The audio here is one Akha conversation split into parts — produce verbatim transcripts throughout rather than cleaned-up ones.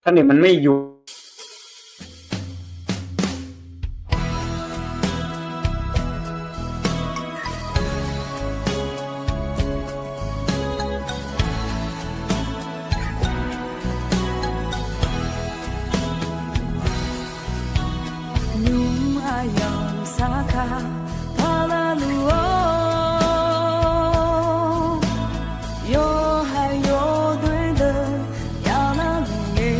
Taqnoeq maqnoeq yuf. Nymq aqyawf saqkaq paqlaqluf-awr, yawhaiq yawdoer deuq yavlar luf ngae,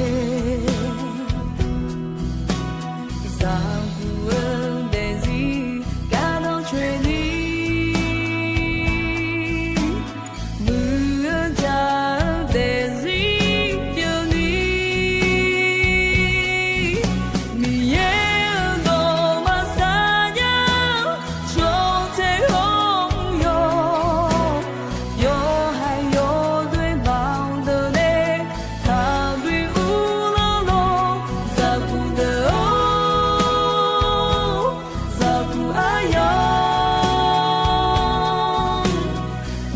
zaqguq-eu daefzir gardanr coeni, muiq-eu jaq-eu daefzir pyeufni, Miqyaer-euq dawq maqsar nya, tsawrtae hawr-eu yawq, yawhaiq yawdoer baqdeuq nae taqbi uvlanr lawr, zaqguq deuq-or, zaqguq aryamq,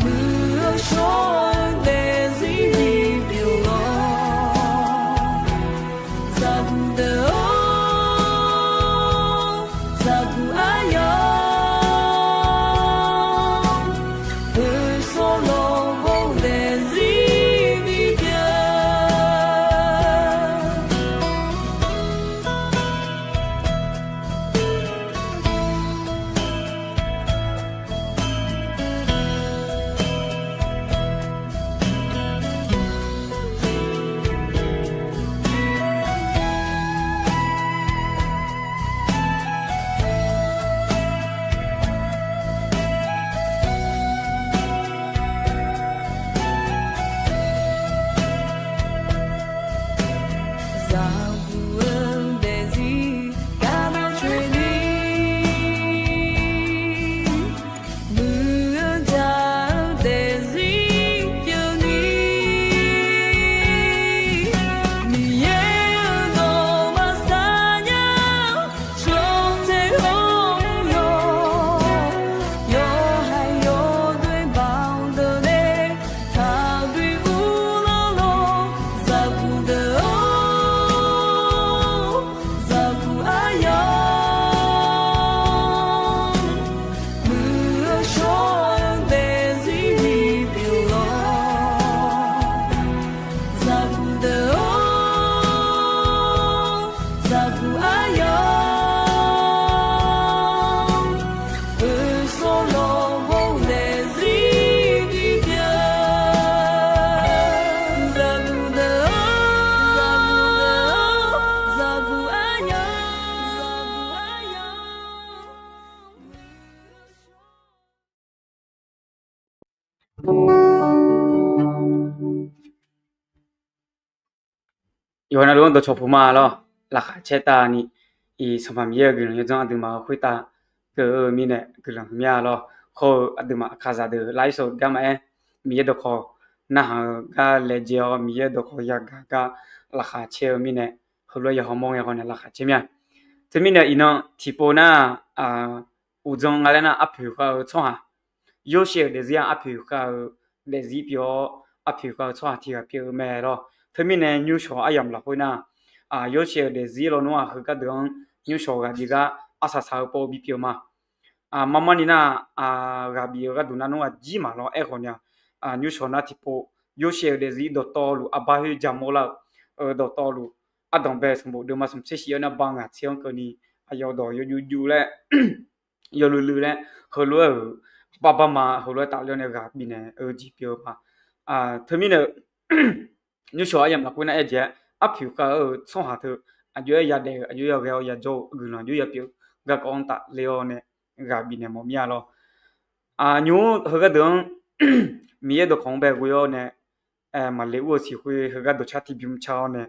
muiq-eu shawr-eu daefzir bipyeuf lawr, zaqguq deuq-or, zaqguq aryamq, peuq sawr lawq ghov daefzir bipyeuf. Zaqguq-eu daefzir gardanr coeni, muiq-eu jaq-eu daefzir pyeufni, Miqyaer-euq dawq maqsar nya, tsawrtae hawr-eu yawq, yawhaiq yawdoer baqdeuq nae taqbi uvlanr lawr, zaqguq deuq-or, zaqguq aryamq, muiq-eu shawr-eu daefzir bipyeuf lawr, zaqguq deuq-or, zaqguq aryamq, peuq sawr lawq ghov daefzir bipyeuf, zaqguq deuq-or, zaqguq aryamq, zaqguq aryamq. Yawqha navluf-anr dawqcawq puq ma lawr. Laqkhaq caer tavni, iq Sanqpaq Miqyaer-euq guiqlanq yawdzanr aqduimaf-euq khoertav keuv-eu mirnae guiqlanq huiqmya lawr. Hawr-eu aqduimaf aqkaqzaq deuq lar irsawq gar maqaer, Miqyaer dawqkawq narhaq-eu gar laejae-awr, Miqyaer dawqkawq yagaq gar laqkhaq caer-eu mirnae, heulof-aer yahaw mawr ngae haw nae laqkhaq caer mya. Teumirnae iqnan tiqpov nar, uqdzan nga laer nar, arpoeq khav-eu tsawrhaq, Yorsaev-euq daefzir-aq arpoeq khav-eu daefzir pyeuf-awr, arpoeq khav-eu tsawrhaq tiq ghaq pyeuf-eu mae lawr. Teumirnae nymrshawq aryamq lafkhoer nar, Yorsaev-euq daefzir lawnmr-aq heugar deuq-anr nymrshawq ghaq bi gar arsaq saq-eu pov bipyeuf ma. Marmarni nar, ghaq bif-eu gharduq nar nmr ghaq jir maq lawr aerkhawf ni-aq, nymrshawq nar tiqpov, Yorsaev-euq daefzir dawqtawvluf arbar khoer ja mawrlar-euq, dawqtawvluf ardanq bae sanqbof deuvma smq tser shif-awr nar ba ngaq tser-anr keuvni, aqyawf dawq yawjuv juv laer, yawluiv luiv laer, heulof-aer-euq bar bar ma heulof-aer tafler-awr nae ghaq bifnaeq-eu jeq pyeuf-eu ma. Teumirnae nymrshawq aryamq lafkhoer nar aer jeq-aer, arpoeq khav-eu tsawrhaq teu, aqjox-aer yadaef-eu, aqjox-aer yaghae-awr yajawr-eu, guiqlanq aqjox yapyeuf-eu garkawv-anr tafler-awr nae ghaq bifnaeq mawf mir-a lawr. Nymr heugar deuq-anr Miqyaer dawqkawq-anr bae ghoe-awr nae, maqle ur-eu siq khoer heugar dawqcar tiqbymr car-awr nae,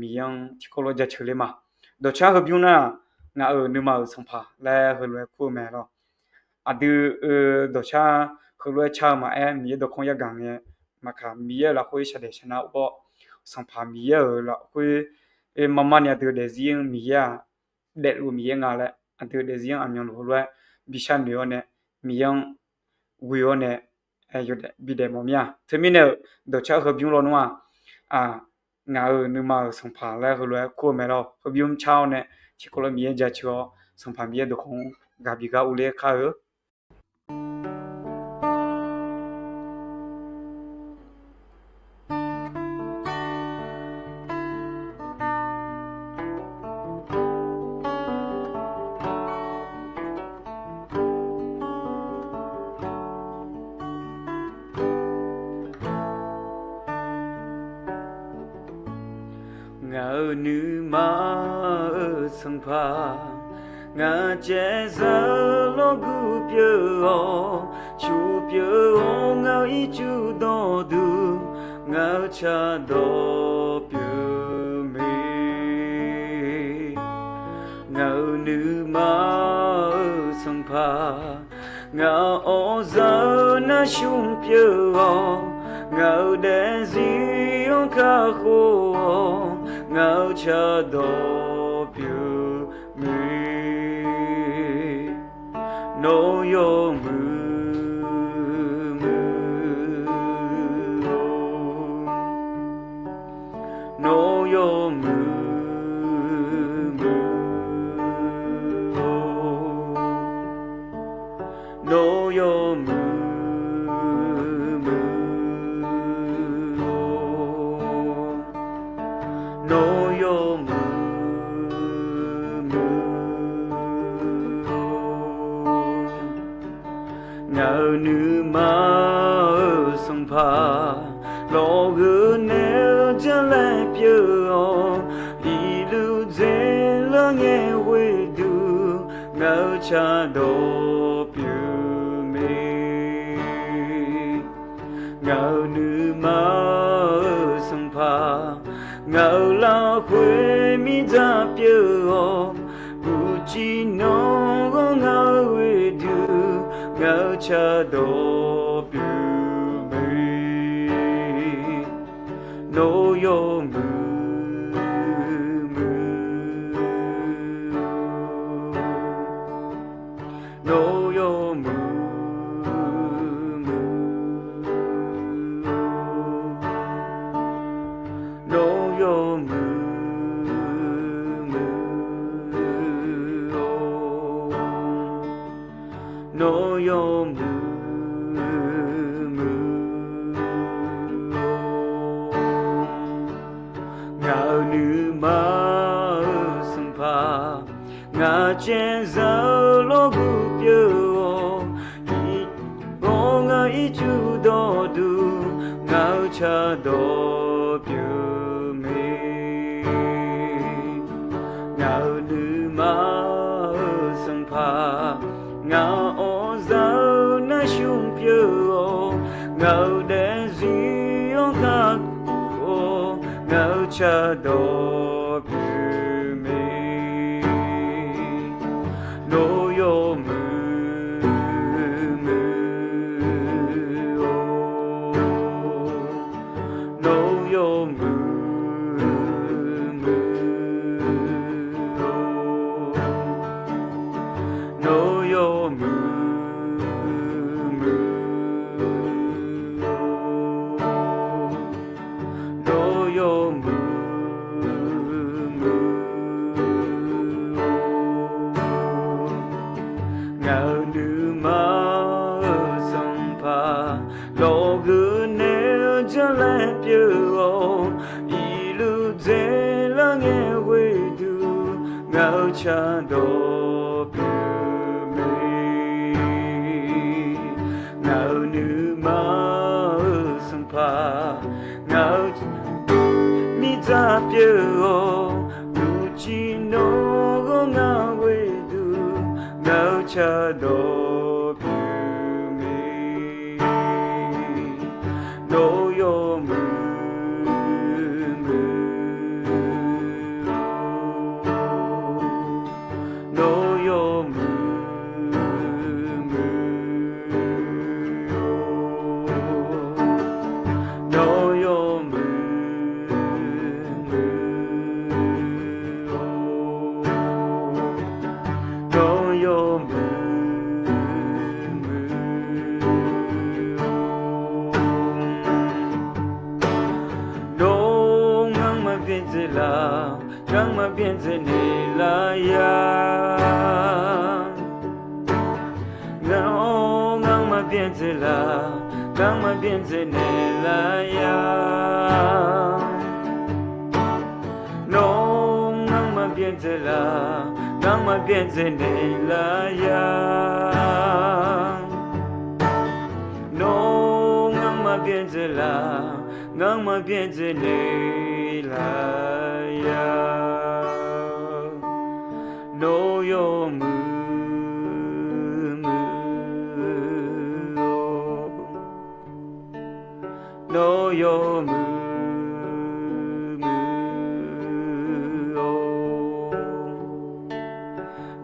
Miqyaer-anr tiqkawv lof-aer jaceuq ler ma. Dawqcar heubymr nar, ngaq-euq nuima-euq sanqpaq laer heulof-aer kur-eu mae lawr. Aqdui-eu dawqcar heulof-aer car-eu maqaer, Miqyaer dawqkawq-anr yagaq ngae, maqkaq Miqyaer-euq lafkhoer shaqdaef shaqnar ur-awr, Sanqpaq Miqyaer-euq lafkhoer marmarni aqdui-eu daefzir-anr Miqyaer-aq, daefluf Miqyaer nga laer, aqdui-eu daefzir-anr aqmyanluf heulof-aer bi sharnoeq-awr nae, Miqyaer-anr ghoe-awr nae, yawdaef bidaef mawf mir-a. Teumirnae-euq dawqcar heubymr lawnmr-aq, Ngaq-euq nuima-euq sanqpaq laer heulof-aer kur-eu mae lawr. Heubymr car-awr nae tiqkawv lof Miqyaer jaceuq-awr, Sanqpaq Miqyaer dawqkawq-anr ghaq bif gar urler kar-eu. Ngaq-euq nuima-euq sanqpaq, ngaq caevzaq-eu lawrguv pyeuf-awr, cuf pyeuf-awr ngaq-euq ircuf dawqduq, ngaq-euq cardawq pyeuf mae. Ngaq-euq nuima-euq sanqpaq, ngaq-euq awqzaq-eu narsmr pyeuf-awr, ngaq-euq daefzir-anr kakhof-awr, ngaq-euq cardawq pyeuf mae. Nawr yawmuiq muiq-awr, nawr yawmuiq muiq-awr, nawr yawmuiq muiq-awr, nawr yawmuiq muiq-awr. Ngaq-euq nuima-euq sanqpaq, lawqgeur naeq-eu jar laer pyeuf-awr, iqluf dzer lar ngae ghoeduq, ngaq-euq cardawq pyeuf mae. Ngaq-euq nuima-euq sanqpaq, ngaq-euq lafkhoer mirdzaq pyeuf-awr, uqcif nanr ghawr ngaq-euq ghoeduq, ngaq-euq cardawq pyeuf mae. Nawr yawmuiq muiq-awr, nawr yawmuiq muiq-awr, nawr yawmuiq muiq-awr, nawr yawmuiq muiq-awr. Ngaq-euq nuima-euq sanqpaq, ngaq caevzaq-eu lawrguv pyeuf-awr, iq- ghawr ngaq ircuf dawqduq, ngaq-euq cardawq pyeuf mae. Ngaq-euq nuima-euq sanqpaq, ngaq-euq awqzaq-eu narsmr pyeuf-awr, ngaq-euq daefzir-anr kakhof-awr, ngaq-euq cardawq pyeuf mae. Nawr yawmuiq muiq-awr, nawr yawmuiq muiq-awr, nawr yawmuiq muiq-awr, nawr yawmuiq muiq-awr. Ngaq-euq nuima-euq sanqpaq, lawqgeur naeq-eu jar laer pyeuf-awr, iqluf dzer lar ngae ghoeduq, ngaq-euq cardawq pyeuf mae. Ngaq-euq nuima-euq sanqpaq, ngaq-euq mirdzaq pyeuf-awr, uqcif nawr ghawr ngaq ghoeduq, ngaq-euq cardawq pyeuf mae. Nawr yawmuiq muiq-awr, nawr yawmuiq muiq-awr, nawr yawmuiq muiq-awr, nawr yawmuiq laf, ngamaf byan dzaeq naeq laf ya. Ngar-awr, ngamaf byan dzaeq laf, ngamaf byan dzaeq naeq laf ya. Nawr ngamaf byan dzaeq laf, ngamaf byan dzaeq naeq laf ya. Nawr ngamaf byan dzaeq laf, ngamaf byan dzaeq naeq laf ya. Nawr yawmuiq muiq-awr, nawr yawmuiq muiq-awr,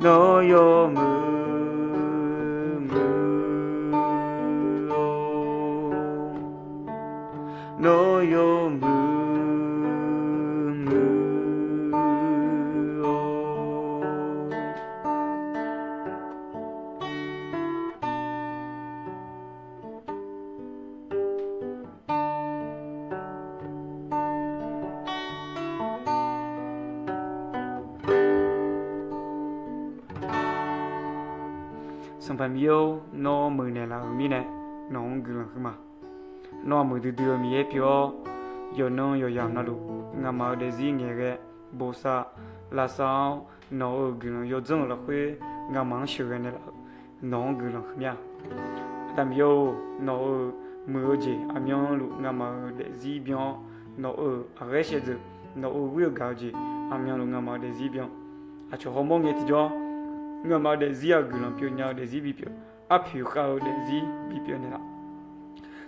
nawr yawmuiq muiq-awr, nawr yawmuiq muiq-awr. Sanqpaq Miqyaer-or, nawr muiqnaeq laf-euq mirnae nawq-anr guiqlanq huiqma. Nawr-aq muiqdui dui-eu Miqyaer pyeuf-awr, yawqnan yawqyamq navluf ngamaf-euq daefzir ngaeqghae bosav lavsav-awr, nawq-euq guiqlanq yawdzanr-euq lafkhoer ngamaf-anr sheuqghae naeqlaf-euq nawq-anr guiqlanq huiqmya. Aqda Miqyaer-or, nawq-euq muiq-eu jeq aqmyanluf ngamaf-euq daefzir byan-awr, nawq-euq aqghaer shaevdzeuf, nawq-euq ghoer-eu gaq-eu jeq aqmyanluf ngamaf-euq daefzir byan. Aqcawq hawmawr ngae tiqjawr, ngamaf-euq daefzir-aq guiqlanq pyeufnya-eu daefzir bipyeuf, arpoeq khav-eu daefzir bipyeuf naeqlaf.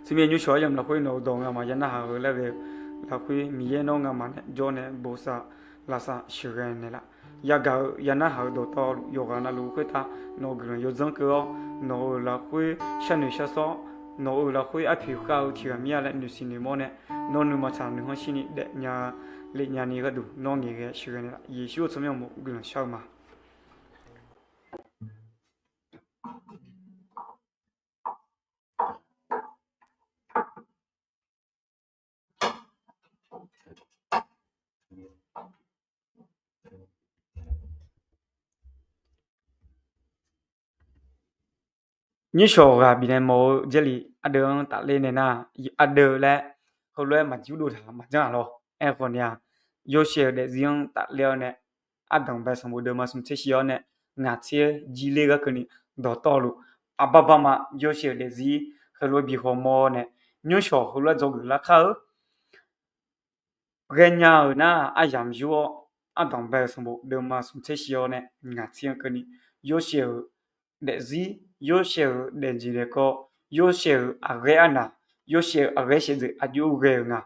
Teumirnae nymrshawq-aer yamq lafkhoer nawq-euq dawq ngamaf ya narhaq-eu laer ghae-eu lafkhoer Miqyaer nawr ngamaf nae jawr nae bosav lavsav sheuqghae naeqlaf. Yagaq-eu ya narhaq-eu dawqtawvluf yawqghaq navluf khoertav nawq-euq guiqlanq yawdzanr keuv-awr, nawq-euq lafkhoer sharnoeq sharsawr, nawq-euq lafkhoer arpoeq khav-eu tiqghaq mir-a laer noeqsiq noeqmawr nae, nawr nuima tsaq nuikhanr shirni daefnya lef nyani gharduq nawr ngaeqghae sheuqghae naeqlaf. Yeqsur-euq tsawrmyanr uqmov guiqlanq shar-eu ma. Nymrshawq ghaq bifnaeq mawf-eu Jarlif ardeuv-anr tafler nae nar, ardeuv laer heulof-aer maqjir dov taq maqjanr-aq lawr. Aerkhawf ni-aq, yawshaef-euq daefzir-anr tafler-awr nae, ardanq bae sanqbof deuvma smq tser shif-awr nae, ngaq tser jir ler gharkeuvni dawqtawvluf, aqbar barma yawshaef-euq daefzir heulof-aer bi hawmawr-awr nae, nymrshawq heulof-aer dzawgeuf lar kar-eu ghaenya-euq nar, aryamq yur-awr, ardanq bae-eu sanqbof deuvma smq tser shif-awr nae ngaq tser-anr keuvni, yawshaef-euq daefzir, yawshaef-euq daefjeq daefkawv, yawshaef-euq aqghaer arnaq, yawshaef-euq aqghaer shaevdzeuf aqjox-aer ghae-euq nga.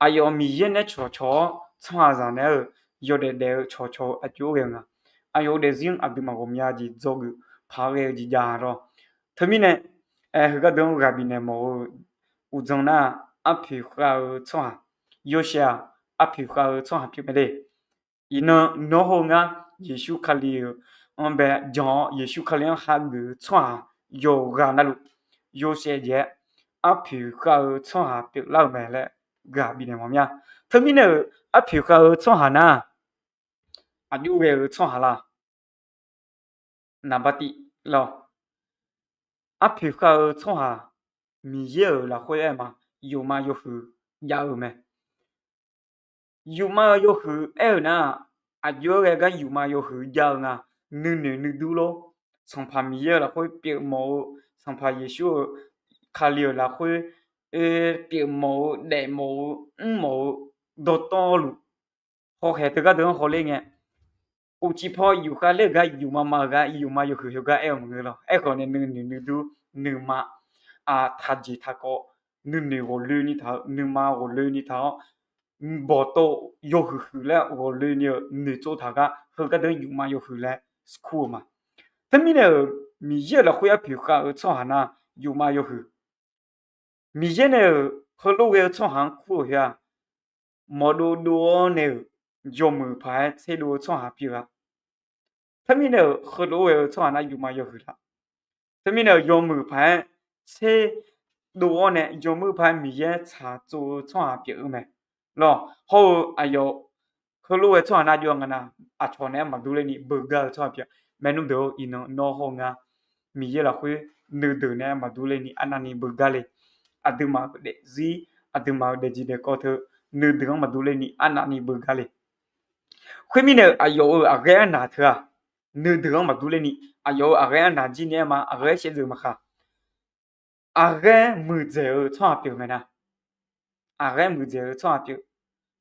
Aqyawf Miqyaer nae cawqcawq-awr tsawrhaqzaq naeq-aer-euq yawdaef daef-eu cawqcawq-eu aqjox-aer ghae-eu nga. Aqyawf-euq daefzir-anr aqduimaf ghawqmya jeq dzawgeuf paq-aer ghae-eu jeq jav lawr. Teumirnae, heugar deuq-anr ghaq bifnaeq mawf-eu uqdzan nar, arpoeq khav-eu tsawrhaq, yawshaef-aq, arpoeq khav-eu tsawrhaq pyeuf mae le. Iqnan nawr hawr-eu ngar, Yeqsur Kali-euq anr bae jan-awr, Yeqsur Kali-anr hageuf-eu tsawrhaq yawqghaq navluf, yawshaef jeq-aer arpoeq khav-eu tsawrhaq pyeuflar-euq mae laer ghaq bifnaeq mawf mir-a. Teumirnae-euq arpoeq khav-eu tsawrhaq nar, aqjox ghae-eu tsawrhaq la? Naqbartiv lawr. Arpoeq khav-eu tsawrhaq, Miqyaer-euq lafkhoer aer ma, yufmav yawhuiq jav-eu mae. Yufmav-eu yawhuiq aer-euq nar, aqjox-aer ghae gar yufmav yawhuiq jav-eu nga. Nuinoeq nuidur lor. Sanqpaq Miqyaer-euq lafkhoer pyeufmawf-eu, Sanqpaq Yeqsur-euq Kali-euq lafkhoer pyeufmawf-eu, daefmawf-eu, mrmawf-eu dawqtawvluf, hawkhaeq teugar deuq-anr hawler ngae, uqcif paw yufkhav ler-euq gar yufmav mav-eu gar yufmav yawhuiq heugar aer-eu maqngeur lawr. Aerkhawf nae nuinoeq nuidur, nuima taqjeq taqkawv, nuinoeq ghawqloeni taq-eu, nuima ghawqloeni taq-awr, bawqtov yawhuiq huiq laer ghawqloeni-euq noeqtsov taq gar heugar deuq-anr yufmav yawhuiq laer kur-eu ma. Teumirnae-euq Miqyaer-euq lafkhoer arpoeq khav-eu tsawrhaq nar, yufmav yawhuiq, Miqyaer nae-euq heulof ghae-eu tsawrhaq-anr kur-euq khoer-aq, mawqdov dov-awr nae-euq yawmuiq paq-aer tserdov-eu tsawrhaq pyeuf-a. Teumirnae-euq heulof ghae-eu tsawrhaq nar yufmav yawhuiq la? Teumirnae-euq yawmuiq paq-aer tserdov-awr nae yawmuiq paq-aer Miqyaer tsaqtsov-eu tsawrhaq pyeuf-eu mae. Lawr, hawr-eu aqyawf Heulof ghae-eu tsawrhaq nar jov-a nga nar, aqcawq naeq-aer maqdur ler ni beugar-eu tsawrhaq pyeuf-a. Maernmr deuq-or, iqnan nawr haw nga, Miqyaer lafkhoer nuideuq naeq-aer maqdur ler ni arnavni beugar le. Aqduimaf-euq daefzir, aqduimaf-euq daefjeq daefkawv teu nuideuq-anr maqdur ler ni arnavni beugar le. Khoermirnae-euq aqyawf-euq aqghaer arnaq teu-aq, nuideuq-anr maqdur ler ni, aqyawf-euq aqghaer arnaq jir naeq-aer ma, aqghaer shaevdzeuf maqkhaq, aqghaer muiqdzaeq-eu tsawrhaq pyeuf mae nar. Aqghaer muiqdzaeq-eu tsawrhaq pyeuf.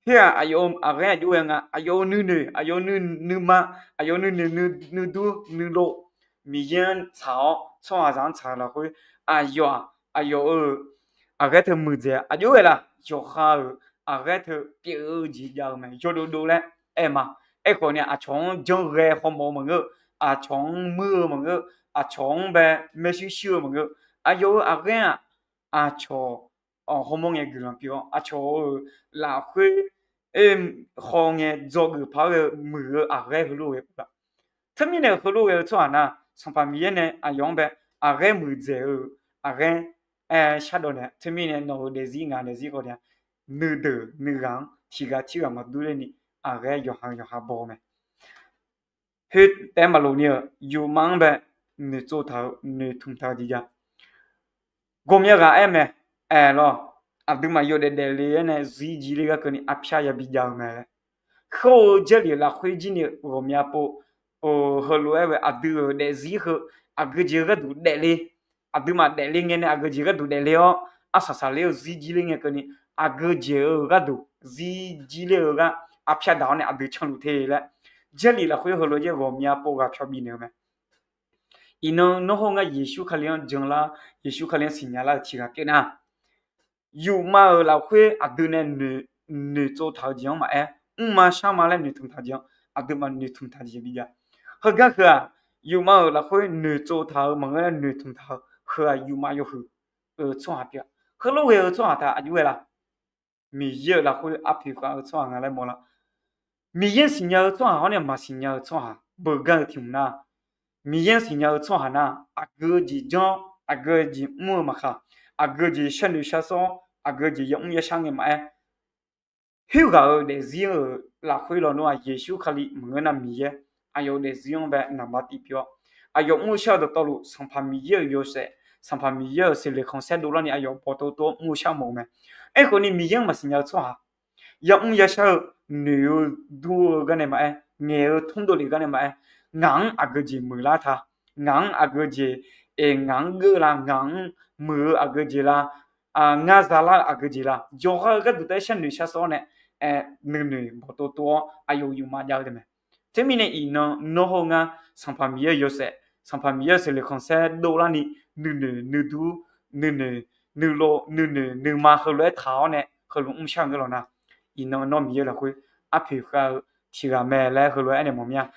Khoer-aq, aqyawf-euq aqghaer aqjox ghae nga, aqyawf-euq nuinoeq, aqyawf-euq nuima, aqyawf-euq nuinoeq, nuidur, nuilov, Miqyaer-anr tsaq-awr tsawrhaqzaq-anr tsaq-eu lafkhoer, aqyawf-aq, aqyawf-euq aqghaer teu muiqdzaeq aqjox ghae laf, yawqha-euq aqghaer teu pyeuf-eu jeq jav-eu mae, yawdovdov laer aer ma. Aerkhawf ni aqcawq-anr janrghae hawmawf-eu maqngeur-eu, aqcawq-anr muir-eu maqngeur-eu, aqcawq-anr bae maershuir shuir-eu maqngeur-eu, aqyawf-euq aqghaer-aq, aqcawq hawmawr ngae guiqlanq pyeuf-awr, aqcawq-euq lafkhoer haw ngae dzawgeuf paq-aer ghae-eu muiq-eu aqghaer heulof ghae-eu laf. Teumirnae heulof ghae-eu tsawrhaq nar, Sanqpaq Miqyaer nae aqyawf-anr bae aqghaer muiqdzaeq-eu aqghaer aer shardawq nae, teumirnae nawq-euq daefzir ngaq daefzir khawf nae, nuideuq nuighaq-anr tiqghaq tirghaq maqdur ler ni aqghaer yawqha yawqha baw-eu mae. Khoertaef-aer maqloq ni-euq yufmaf-anr bae noeqtsov taq-eu noeqtmq taq-eu jeq jav. Ghawqmya ghaq aer mae, aerlawr, aqduimaf yawdaef daefle-aer nae zir jir ler gar keuvni arpyar yabi jav-eu mae laer. Hawr-eu Jarlif lafkhoer jir ni-eu ghawqmya pov heulof-aer ghae aqdui-euq daefzir heu aqgeu jeq-eu gharduq daefle, aqduimaf daefle ngae nae aqgeu jeq gharduq daefle-awr, arsaq saqler-eu zir jir ler ngae keuvni aqgeu jeq-eu gharduq zir jir ler-eu gar arpyar daq-awr nae aqdui canluf te laer, Jarlif lafkhoer heulof-aer ghawqmya pov ghaq pyawq bifnaeq-eu mae. Iqnan nawr hawr ngar Yeqsur Kali-anr janlar, Yeqsur Kali-anr siqnya lar-eu tiqghaq pyeuf nar, yufmav-euq lafkhoer aqdui nae noeqtsov taq-eu jeq-anr maqaer, mrma sharma laer noeqtmq taq jeq-anr aqduimaf noeqtmq taq jeq bijav. Heugar heu-aq, yufmav-euq lafkhoer noeqtsov taq-eu maqngeur laer noeqtmq taq-eu heu-aq, yufmav yawhuiq-eu tsawrhaq pyeuf-a. Heulof ghae-eu tsawrhaq taq aqjox ghae laf? Miqyaer-euq lafkhoer arpoeq khav-eu tsawrhaq nga laer mawrlar. Miqyaer-anr siqnya-eu tsawrhaq hawr nae maqsiqnya-eu tsawrhaq beugar-eu tiq hmq nar, Miqyaer-anr siqnya-eu tsawrhaq nar, aqgeu jeq janr, aqgeu jeq mr-eu maqkhaq, aqgeu jeq sharnoeq sharsawr, aqgeu jeq yamr yashar ngae maqaer, khoerghaq-euq daefzir-euq lafkhoer lawnmr-aq, Yeqsur Kali maqngeur nar Miqyaer, aqyawf-euq daefzir-anr bae naqba tiv pyeuf-awr, aqyawf mr-eu shar-eu dawqtawvluf Sanqpaq Miqyaer-euq yawshaef, Sanqpaq Miqyaer-euq seqleq khanqsaer dovlar ni aqyawf bawqtov tov-awr mr-eu shar mawf-eu mae. Aerkhawf ni Miqyaer-anr maqsiqnya-eu tsawrhaq, yamr yashar-eu, noeq-eu dur-eu gar nae maqaer, ngaeq-eu tmr dovlef gar nae maqaer, ngaq-anr aqgeu jeq muiqlar ta, ngaq-anr aqgeu jeq, ngaq-anr geur la, ngaq-anr muiq-eu aqgeu jeq la, ngar zalar-eu aqgeu jeq la, yawqha-eu gharduq taef-aer sharnoeq sharsawr nae, nuinoeq bawqtov tov-awr aqyawf yufmav jav-eu taef mae. Teumirnae iqnan nawr hawr ngar Sanqpaq Miqyaer-euq yawshaef, Sanqpaq Miqyaer-euq seqleq khanqsaer dovlar ni nuinoeq nuidur, nuinoeq nuilov, nuinoeq nuima heulof-aer taq-awr nae heulof mrshar-eu ngeur lawq nar, iqnan nawr Miqyaer lafkhoer arpoeq khav-eu tiqghaq mae laer heulof-aer aernaeq mawf mir-a.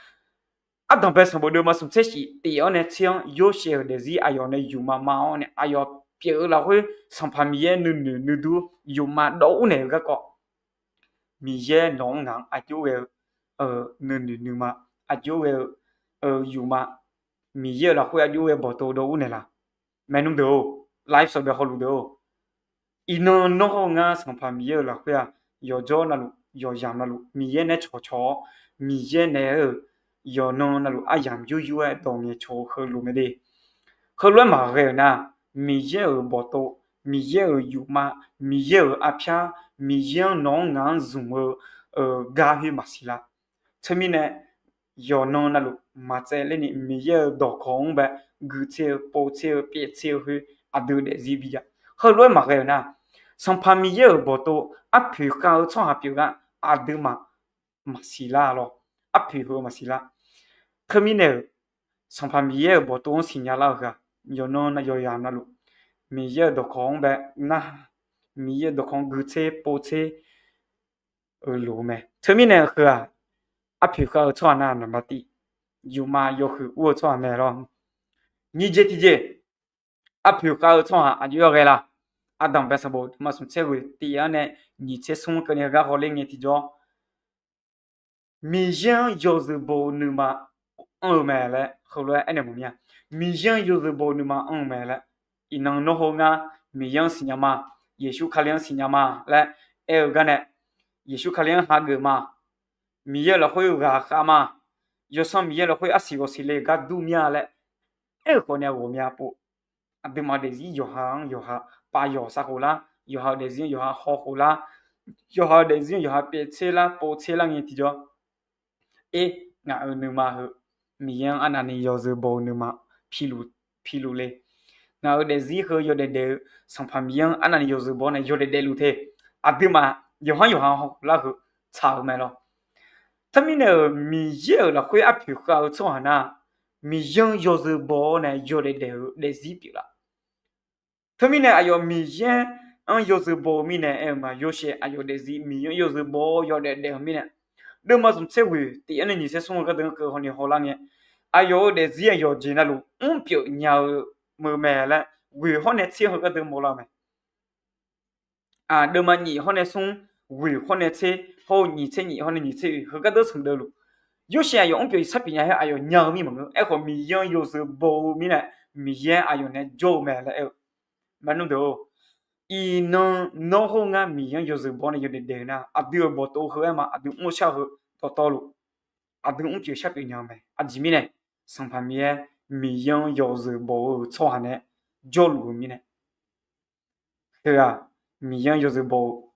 Ardanqbae sanqbof deuvma smq tser shif tif-awr nae tser-anr Yorsaev-euq daefzir aqyawf nae yufmav mav-awr nae aqyawf pyeuf-eu lafkhoer Sanqpaq Miqyaer nuinoeq nuidur yufmav dawv ur naeq-eu garkawv, Miqyaer nawq-anr ngaq-anr aqjox ghae-eu nuinoeq nuima, aqjox ghae-eu yufmav, Miqyaer-euq lafkhoer aqjox ghae bawqtov dawv ur naeq laf? Maernmr deuq-or, live sawqbae hawluf deuq-or, iqnan nawr hawr ngar Sanqpaq Miqyaer-euq lafkhoer-aq, yawqjawr navluf yawqyamq navluf Miqyaer nae cawqcawq-awr, Miqyaer nae-euq yawqnan navluf aryamq yur yur-aer dawq ngaeq cawq-eu heulof mae de. Heulof-aer maqghae-euq nar, Miqyaer-euq bawqtov, Miqyaer-euq yufmav, Miqyaer-euq arpyar, Miqyaer-anr nawq-anr ngaq-anr zmq-eu gar khoer maqsiq lar. Teumirnae yawqnan navluf maqtsaevler ni Miqyaer-euq dawqkawq-anr bae guitser-eu povtser-eu pyaev tser-eu khoer aqdui daefzir bijav. Heulof-aer maqghae-euq nar, Sanqpaq Miqyaer-euq bawqtov arpoeq khav-eu tsawrhaq pyeuf gar aqduimaf maqsiq lar lawr. Arpoeq heu maqsiq lar. Teumirnae-euq Sanqpaq Miqyaer-euq bawqtov-anr siqnya lar-eu heu-aq, yawqnan yawqyamq navluf Miqyaer-euq dawqkawq-anr bae narhaq, Miqyaer-euq dawqkawq-anr guitser povtser-eu loq-eu mae. Teumirnae heu-aq, arpoeq khav-eu tsawrhaq nar naqba tiv, yufmav yawhuiq ur-eu tsawrhaq mae lawr. Nyiq jeq tiqjeq, arpoeq khav-eu tsawrhaq aqjox-aer ghae la? Ardanqbae sanqbof deuvma smq tser ghoeq tif-anr nae nyiq tser smr keuvni heugar hawler ngae tiqjawr, Miqyaer-anr yawzeu bof-eu nuima anr-eu mae laer heulof-aer aernaeq mawf mir-a. Miqyaer-anr yawzeu bof-eu nuima anr-eu mae laer. Iqnan nawr hawr ngar Miqyaer-anr siqnya ma, Yeqsur Kali-anr siqnya ma laer aer-eu gar nae, Yeqsur Kali-anr hageuf ma, Miqyaer-euq lafkhoer ghaqkhav ma. Yawsanr Miqyaer lafkhoer arsiq ghawqsiq le gar dur mir-a laer aer-euq khawf ni-a ghawqmya pov. Aqduimaf daefzir yawqha-anr yawqha pav yawq savkhof lar, yawqha-euq daefzir-anr yawqha hawkhof lar, yawqha-euq daefzir-anr yawqha pyaev tser lar pov tser lar ngae tiqjawr, er, ngaq-euq nuima heu Miqyaer-anr arnavni yawzeu baw-eu nuima piluf le. Ngaq-euq daefzir heu yawdaef daef-eu Sanqpaq Miqyaer-anr arnavni yawzeu baw-awr nae yawdaef daefluf te. Aqduimaf yawqha-anr yawqha hawkhof lar heu tsaq-eu mae lawr. Teumirnae-euq Miqyaer-euq lafkhoer arpoeq khav-eu tsawrhaq nar, Miqyaer-anr yawzeu baw-awr nae yawdaef daef-eu daefzir pyeuflar. Teumirnae aqyawf Miqyaer-anr yawzeu baw-eu mirnae aer-eu ma. Yawshaef aqyawf daefzir Miqyaer-anr yawzeu baw-awr yawdaef daef-eu mirnae, deuvma smq tser ghoeq tiq-anr nae nyiq tser smr-eu gharduq-anr keuv hawni hawlar ngae, aqyawf-euq daefzir-aq yawqjeq navluf mrpyeuf nya-eu meuq mae laer ghoeq hawr nae tser-anr heu gharduq mawrlar-eu mae. Deuvma nyif hawr nae smr, ghoeq hawr nae tser, hawr-eu nyiq tser nyif hawr nae nyiq tser oeq heu gharduq smq deuvluf, Yorsaev aqyawf mrpyeuf sharpyeuf nya-aer aqyawf nya-eu mir maqngeur. Aerkhawf Miqyaer-anr yawzeu baw-eu mirnae Miqyaer aqyawf nae jawr-eu mae laer aer-eu. Maqnmr deuq-or, iqnan nawr hawr ngar Miqyaer-anr yawzeu baw-awr nae yawdaef daef-eu nar, aqdui-euq bawqtov heu-aer ma, aqdui mr-eu shar-eu dawqtawvluf, aqdui mrpyeuf sharpyeuf nya-eu mae. Aqjeq mirnae, Sanqpaq Miqyaer, Miqyaer-anr yawzeu baw-eu tsawrhaq nae jawrluf-eu mirnae, heu-aq, Miqyaer-anr yawzeu baw-eu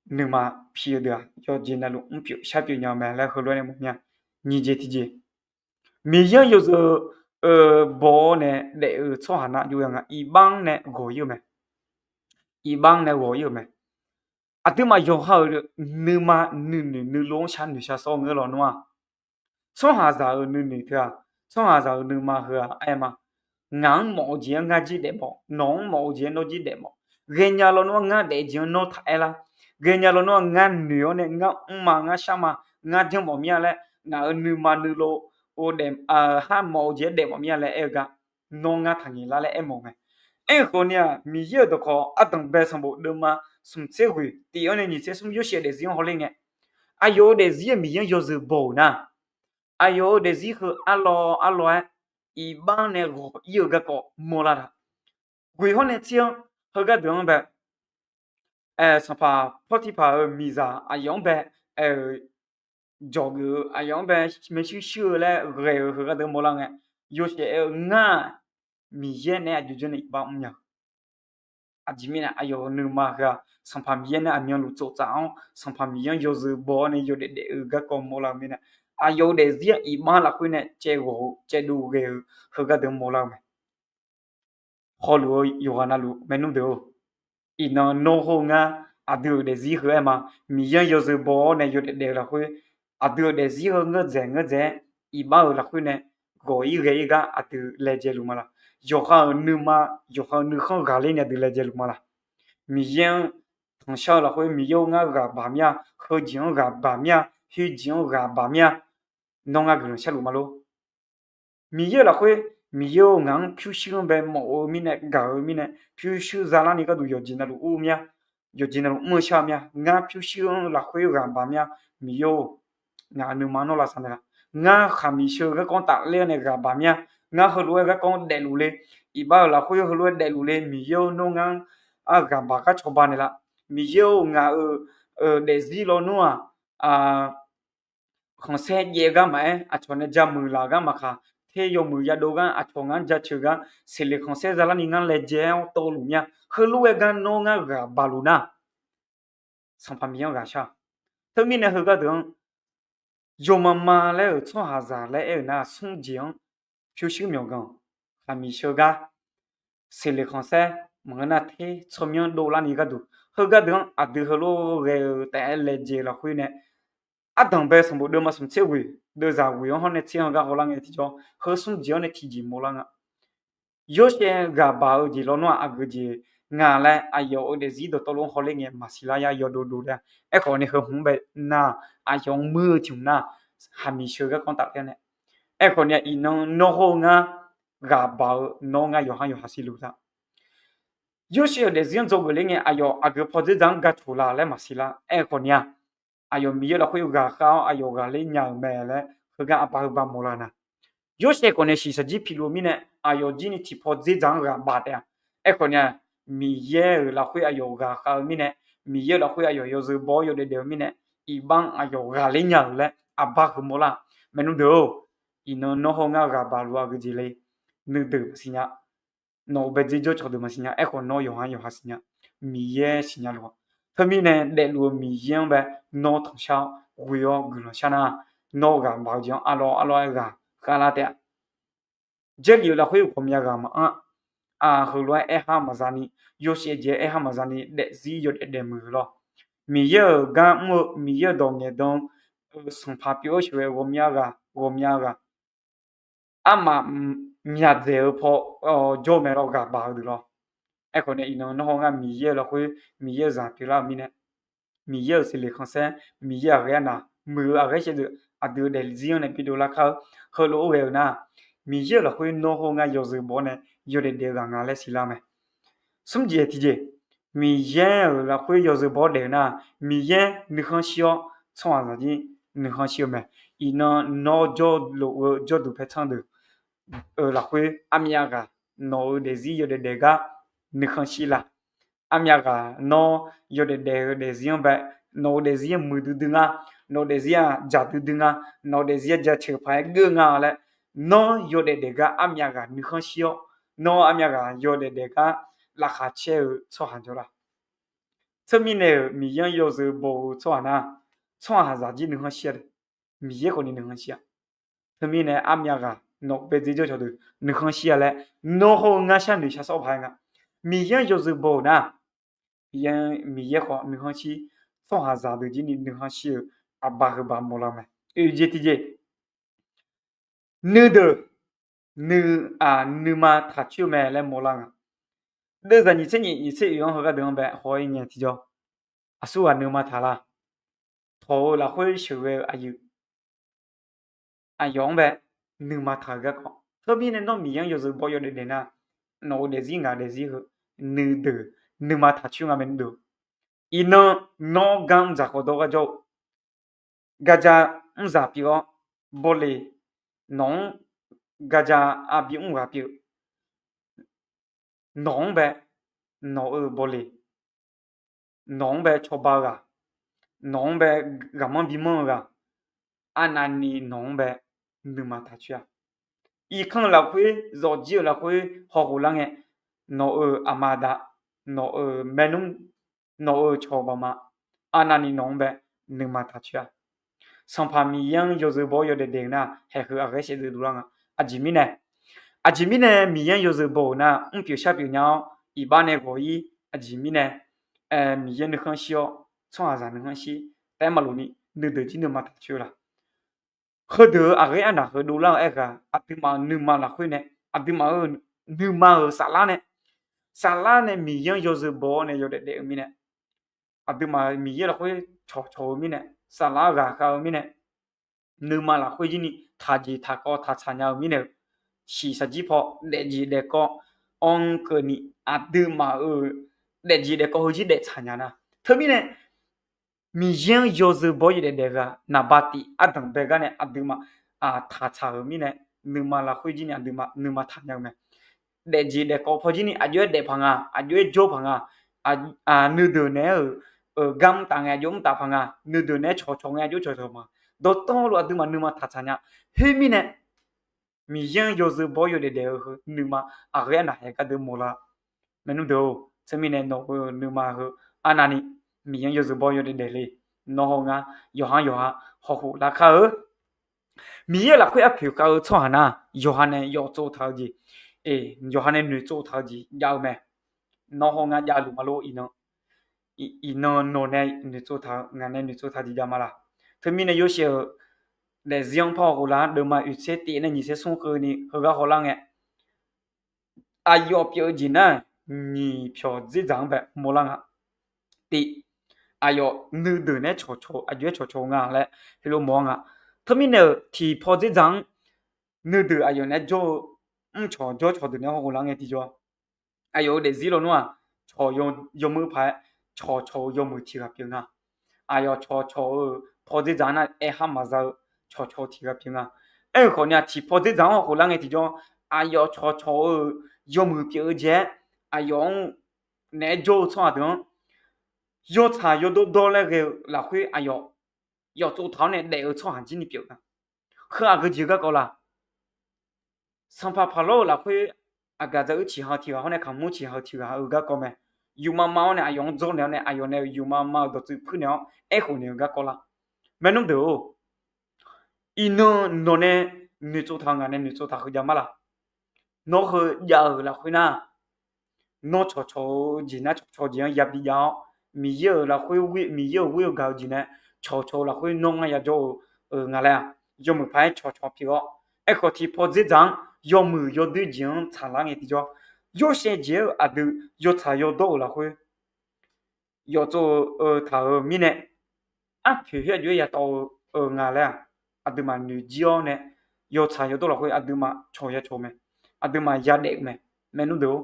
nuima pi-eu deuq-aq yawqjeq navluf mrpyeuf sharpyeuf nya-eu mae laer heulof-aer nae mawf mir-a. Nyiq jeq tiqjeq, Miqyaer-anr yawzeu baw-awr nae daef-eu tsawrhaq nar jov-aer nga iqbax-anr nae ghawq-ir-eu mae. Iqbax-anr nae ghawq-ir-eu mae. Aqduimaf yawqha-euq nuima nuinoeq nuilov-anr shar noeq shar sawr-eu ngeur lawnmr-aq, tsawrhaqzaq-euq nuinoeq teu-aq, tsawrhaqzaq-euq nuima heu-aq aer ma. Ngaq-anr mawf-eu jeq-anr ngar jir daefmawf, nawq-anr mawf-eu jeq-anr nawr jir daefmawf. Ghaenya lawnmr-aq ngar daef jeq-anr nawr taq aer lar. Ghaenya lawnmr-aq ngar noeq-awr nae ngar mr ma, ngar shar ma, ngar janrmawf mir-a laer ngaq-euq nuima nuilov-eu daef, har mawf-eu jeq-aer daefmawf mir-a laer aer-eu gar, nawr ngar taqngaeq lar laer aermawf mae. Aerkhawf ni-aq, Miqyaer-euq dawqkawq ardanq bae sanqbof deuvma smq tser ghoeq tiq-anr nae nyiq tser smr Yorsaev daefzir-anr hawler ngae, aqyawf-euq daefzir-aq Miqyaer-anr yawzeu baw-euq nar, aqyawf-euq daefzir heu arlawr arlawr-aer iqbax-anr nae ghawq-ir-eu garkawv mawrlar-a. Ghoeq hawr nae tser-anr, heugar deuq-anr bae, sanqpaq Pawrtiqpaq-euq miqzaq aqyawf-anr bae, jawqgeuf-eu aqyawf-anr bae maershuir shuir-eu laer ghae-euq heugar deuq-anr mawrlar ngae, Yorsaev aer-eu ngar-aq, Miqyaer naeq-aer aqjox janr nae iqbax mrnya-eu. Aqjeq mirnae aqyawf-euq nuima heu-aq Sanqpaq Miqyaer nae aqmyanluf tsoftsaf-anr Sanqpaq Miqyaer-anr yawzeu baw-awr nae yawdaef daef-eu garkawv mawrlar-eu mirnae, aqyawf-euq daefzir-anr iqbax lafkhoer nae caevghawq-eu caevdov ghae-eu heugar deuq-anr mawrlar-eu mae. Hawluf-eu yawqghaq navluf maernmr deuq-or, iqnan nawr hawr-eu ngar aqdui-euq daefzir heu-aer ma, Miqyaer-anr yawzeu baw-awr nae yawdaef daef-eu lafkhoer, aqdui-euq daefzir heu ngeur dzaeq ngeur dzaeq-aer iqbax-euq lafkhoer nae ghawq-ir ghae-ir gar aqdui laejae luf ma laq? Yawqha-euq nuima, yawqha-euq nuikhanr ghaqler ni aqdui laejae luf ma laq? Miqyaer-anr tanqshar-eu lafkhoer Miqyaer-or ngar ghaq baq mir-a, heujeq-anr ghaq baq mir-a, khoerjeq-anr ghaq baq mir-a, nawr ngar guiqlanq sharluf ma lor. Miqyaer-euq lafkhoer, Miqyaer-or ngaq-anr pyurshuir-anr bae mawf-eu mirnae gaq-eu mirnae pyurshuir zalarni gharduq yawqjeq navluf ur mir-a, yawqjeq navluf mr-eu shar-eu mir-a, ngar pyurshuir-anr lafkhoer ghaq baq mir-a, Miqyaer-or, ngaq-euq nuima nawr lavsav naeqlaf. Ngar khaqmiq sheu garkawv-anr tafler-awr nae ghaq baq mir-a, ngar heulof-aer garkawv-anr daefluf le, iqbax-euq lafkhoer heulof-aer daefluf le, Miqyaer-or nawr ngar ghaq baq gar cawba naeqlaf. Miqyaer-or ngaq-euq daefzir lawnmr-aq, khanqsaer jaev gar maqaer, aqcawq nae ja muiqlaf gar maqkaq, ter yawmuiq yadov gar aqcawq ngar jaceuq gar, seqleq khanqsaer zalarni ngar laejae-awr tawvluf mir-a, heulof-aer gar nawr ngar ghaq baqluf nar, Sanqpaq Miqyaer-anr ghaqshar. Teumirnae heugar deuq-anr, yawmama laer-euq tsawrhaqzaq laer aer-euq nar smr jeq-anr pyurshuir myawqganq, khaqmiq sheu gar, seqleq khanqsaer, maqngeur nar ter tsawrmyanr dovlarni gharduq, heugar deuq-anr aqdui heulof-aer ghae-eu taef-aer laejae lafkhoer nae, ardanq bae sanqbof deuvma smq tser ghoeq deuvzaq ghoeq-anr hawr nae tser-anr gar hawlar ngae tiqjawr, heu smr jeq-anr nae tiqjeq mawrlar nga. Yorsaev ghaq baq-eu jeq lawnmr-aq aqgeu jeq nga laer aqyawf-euq daefzir dawqtawvluf-anr hawler ngae maqsiq lar ya yawdov dov laer. Aerkhawf ni heu hmq-anr bae nar, aqyawf-anr muir-eu tiq hmq nar, khaqmiq sheu garkawv-anr tafler nae. Aerkhawf ni iqnan nawr hawr-eu ngar ghaq baq-eu nawr ngar yawqha yawqha siqluf ta. Yorsaev-euq daefzir-anr dzawgeuf ler ngae aqyawf aqgeu pawdzer dzaq-anr ga coq la laer maqsiq lar. Aerkhawf ni-a, aqyawf Miqyaer lafkhoer ghaqkhav-awr aqyawf ghaqler nya-euq mae laer heugar aqbar heubar mawrlar nar, Yorsaev khawf nae shiqshaq jir piluf-eu mirnae aqyawf jir ni tiqpaw dzerdzaq-anr ghaq baq taef-a. Aerkhawf ni-a, Miqyaer-euq lafkhoer aqyawf ghaqkhav-eu mirnae, Miqyaer-euq lafkhoer aqyawf yawzeu baw-awr yawdaef daef-eu mirnae, iqbax-anr aqyawf ghaqler nya-euq laer aqbar heu mawrlar. Maernmr deuq-or, iqnan nawr hawr ngar ghaq baq luf-a geujeq le. Nuideuq maqsiq nya. Nawq-euq baedzer jawrcawq deuq maqsiq nya. Aerkhawf nawr yawqha yawqha siqnya. Miqyaer siqnya luf-a. Teumirnae daefluf-eu Miqyaer-anr bae nawr tanqshar-awr ghoe-awr guiqlanq shar nar, nawr ghaq baq-eu jeq-anr arlawr arlawr-aer ghaq kharlar taef-a. Jarlif-eu lafkhoer ghawqmya ghaq maqanr. Heulof-aer aerhar maqza ni, yawshaef jeq-aer aerhar maqza ni daefzir yawdaef daef muiq-eu lawr. Miqyaer-euq gar mr-eu, Miqyaer-euq dawq ngaeqdan-eu sanqpaq pyeuf-awr sheuqghae ghawqmya ghaq ghawqmya ghaq armaf myaqdzaeq-eu paw jawr mae lawr, ghaq baq-eu deuq lawr. Aerkhawf nae iqnan nawr hawr ngar Miqyaer-eu lafkhoer Miqyaer-eu zaq pyeuflar-euq mirnae, Miqyaer-euq siqle khanqsaer, Miqyaer aqghae arnaq muiq-eu aqghaer shaevdzeuf aqdui-eu daefzir-anr nae bidov lar kar-eu. Heulof-aer ghae-euq nar, Miqyaer-euq lafkhoer nawr hawr ngar yawzeu baw-awr nae yawdaef daef-eu ghaq nga laer siqlar mae. Smr jeq tiqjeq, Miqyaer-euq lafkhoer yawzeu baw-awr daef-eu nar, Miqyaer nuikhanr shir-awr tsawrhaqzaq jir nuikhanr shir-eu mae. Iqnan nawr jawrluf-eu jawrduq paertsanr deuq-euq lafkhoer armyav ghaq nawq-euq daefzir yawdaef daef gar nuikhanr shir la? Armyav ghaq nawr yawdaef daef-eu daefzir-anr bae, nawq-euq daefzir-anr muiqdui dui nga, nawq-euq daefzir-aq jaqdui dui nga, nawq-euq daefzir-aq jaceuq paq-aer geur nga laer, nawr yawdaef daef gar armyav ghaq nuikhanr shir-awr, nawr armyav ghaq yawdaef daef gar laqkhaq caer-eu tsawrhaq jawr la? Teumirnae-euq Miqyaer-anr yawzeu baw-eu tsawrhaq nar, tsawrhaqzaq jir nuikhanr shir-a le. Miqyaer khawfni nuikhanr shir-a. Teumirnae armyav ghaq nawq-euq baedzer jawrcawq deuq nuikhanr shir-a laer, nawr hawr-eu ngar sharnoeq shar sawr paq-aer nga. Miqyaer-anr yawzeu baw-euq nar, Miqyaer khawf nuikhanr shir, tsawrhaqzaq deuq jir ni nuikhanr shir-eu aqbaq heu baq mawrlar mae. Oeq jeq tiqjeq, nuideuq, nuima taq coer-eu mae laer mawrlar nga. Deuvzaq nyiq tser nyiq nyiq tser oeq-anr heugar deuq-anr bae haw-ir ngae tiqjawr, aqsurghaq nuima taq la? Tawq-eu lafkhoer sheuqghae-eu aqyuif aqyawf-anr bae nuima taq-eu garkawv. Teumirnae nawr Miqyaer-anr yawzeu baw yawdaef daef nar, nawq-euq daefzir ngaq daefzir heu nuideuq nuima taq coer nga mae nuideuq. Iqnan nawr gar mr dzaq khawf dawr gar jawr-eu, garja mr zaq pyeuf-awr bawle, nawq-anr garja arbi mr ghaq pyeuf, nawq-anr bae, nawq-euq bawle, nawq-anr bae cawba-eu ghaq, nawq-anr bae ghaqmanr bimanr-eu ghaq, arnavni nawq-anr bae nuima taq coer-a. Irkanr-eu lafkhoer, zawqjir-eu lafkhoer hawkhof lar ngae, nawq-euq aqma aqda, nawq-euq maernmr, nawq-euq cawq baqma, arnavni nawq-anr bae nuima taq coer-a. Sanqpaq Miqyaer-anr yawzeu baw-awr yawdaef daef-eu nar, haeq heu aqghaer shaevdzeuf dovlar nga. Aqjeq mirnae, aqjeq mirnae Miqyaer-anr yawzeu baw-euq nar, mrpyeuf sharpyeuf nya-awr iqbax nae ghawq-ir. Aqjeq mirnae Miqyaer nuikhanr shir-awr, tsawrhaqzaq nuikhanr shir, taef-aer maqlof ni nuideuq jir nuima taq coer-eu la? Heudeuq-euq aqghaer arnaq heu dovlar-eu aerghaq, aqduimaf-euq nuima lafkhoer nae, aqduimaf-euq nuima-euq saflar nae, saflar nae Miqyaer-anr yawzeu baw-awr nae yawdaef daef-eu mirnae, aqduimaf Miqyaer lafkhoer cawqcawq-eu mirnae, saflar ghaqkhav-eu mirnae, nuima lafkhoer jir ni taqjeq taqkawv taqtsaq nya-eu mirnae-euq, shiqshaq jir paw daefjeq daefkawv anr keuvni, aqduimaf-euq daefjeq daefkawv heu jir daeftsaq nya nar. Teumirnae Miqyaer-anr yawzeu baw-awr yawdaef daef-eu ghaq naqba tif ardanq bae gar nae aqduimaf taqtsaq-euq mirnae, nuima lafkhoer jir ni aqduimaf nuima taq nya-eu mae. Daefjeq daefkawv paw jir ni aqjox-aer daef paq nga, aqjox-aer jawr paq nga, nuideuq naeq-aer-euq gar mr taf ngae aqjox mr taf paq nga, nuideuq naeq-aer cawqcawq ngae aqjox cawqcawq ma. Dawqtawvluf aqduimaf nuima taqtsaq nya. Khoermirnae Miqyaer-anr yawzeu baw-awr yawdaef daef-eu heu nuima aqghaer arnaq haeq gar deuq mawrlar. Maernmr deuq-or, teumirnae nawq-euq nuima heu arnavni Miqyaer-anr yawzeu baw-awr yawdaef daef le. Nawr hawr ngar yawqha yawqha hawkhof lar kar-eu. Miqyaer lafkhoer arpoeq khav-eu tsawrhaq nar, yawqha nae yawf tsov taq-eu jeq, yawqha nae noeqtsov taq-eu jeq jav-eu mae. Nawr hawr ngar javluf ma lor iqnan. Iqnan nawq nae noeqtsov taq-eu, ngaq nae noeqtsov taq-eu jeq jav ma laq? Teumirnae Yorsaev-euq daefzir-anr par hawkhof lar-anr deuvma oeqtser tif nae nyiqtser smr keuvni heugar hawlar ngae, aqyawf pyeuf-eu jeq nar, nyiq pyawq dzerdzaq-anr bae mawrlar nga. Tif, aqyawf nuideuq naeq-aer cawqcawq-eu, aqjox-aer cawqcawq-eu nga laer heulof mawr-ar nga. Teumirnae-euq tiqpaw dzerdzaq-anr nuideuq aqyawf naeq-aer jawr-eu mrcawq jawrcawq deuq naeq-aer hawkhof lar ngae tiqjawr, aqyawf-euq daefzir lawnmr-aq, cawq yawmuiq paq-aer cawqcawq-eu yawmuiq tiq ghaq pyeuf nga. Aqyawf cawqcawq-eu paw dzerdzaq nar aerhar maqza-eu cawqcawq-eu tiq ghaq pyeuf nga. Aerkhawf ni-aq, tiqpaw dzerdzaq-anr hawkhof lar ngae tiqjawr, aqyawf cawqcawq-eu yawmuiq pyeuf-eu jeq-aer, aqyawf-anr naeq-aer jawr-eu tsawrhaq deuq-anr yawtsaq yawdawr dawr laer ghae-eu lafkhoer aqyawf yawqtsov taq-awr nae daef-eu tsawrhaq jir ni pyeuf nga. Heu aqgeu jeq-eu garkawv la? Sanqpaq Paqlawr-euq lafkhoer aqgaf dzaq-eu ciqha-eu tiq ghaq hawr nae kaqmur ciqha-eu tiq ghaq-euq garkawv mae. Yufmav mav-awr nae aqyawf-anr dzawrnaeq-awr nae aqyawf nae-euq yufmav mav-euq dawqtsuif puirnaeq-awr aerkhof naeq-eu garkawv la? Maernmr deuq-or, iqnan nawq nae noeqtsov taq-eu ngaq nae noeqtsov taq heu jav mar la? Nawr heu jav-euq lafkhoer nar, nawr cawqcawq-eu jeq nar cawqcawq jeq-anr yabi jav-awr, Miqyaer-euq lafkhoer, Miqyaer-euq ghoer-eu gaq-eu jeq nae cawqcawq-eu lafkhoer nawr ngar yajawr-eu nga laer-aq, yawmuiq paq-aer cawqcawq pyeuf-awr, aerkhawf tiqpaw dzerdzaq-anr yawmuiq yawdoer jeq-anr tsaqlar ngae tiqjawr, yawshaev jeq-aer-eu aqdui yawtsaq yawdawr-euq lafkhoer yawqtsov-eu taq-euq mirnae, arpoeq khoer aqjox-aer yatawv-eu nga laer-aq, aqduimaf noeqjir-awr nae yawtsaq yawdawr lafkhoer aqduimaf cawq yacawq mae, aqduimaf yadaef-eu mae, maernmr deuq-or.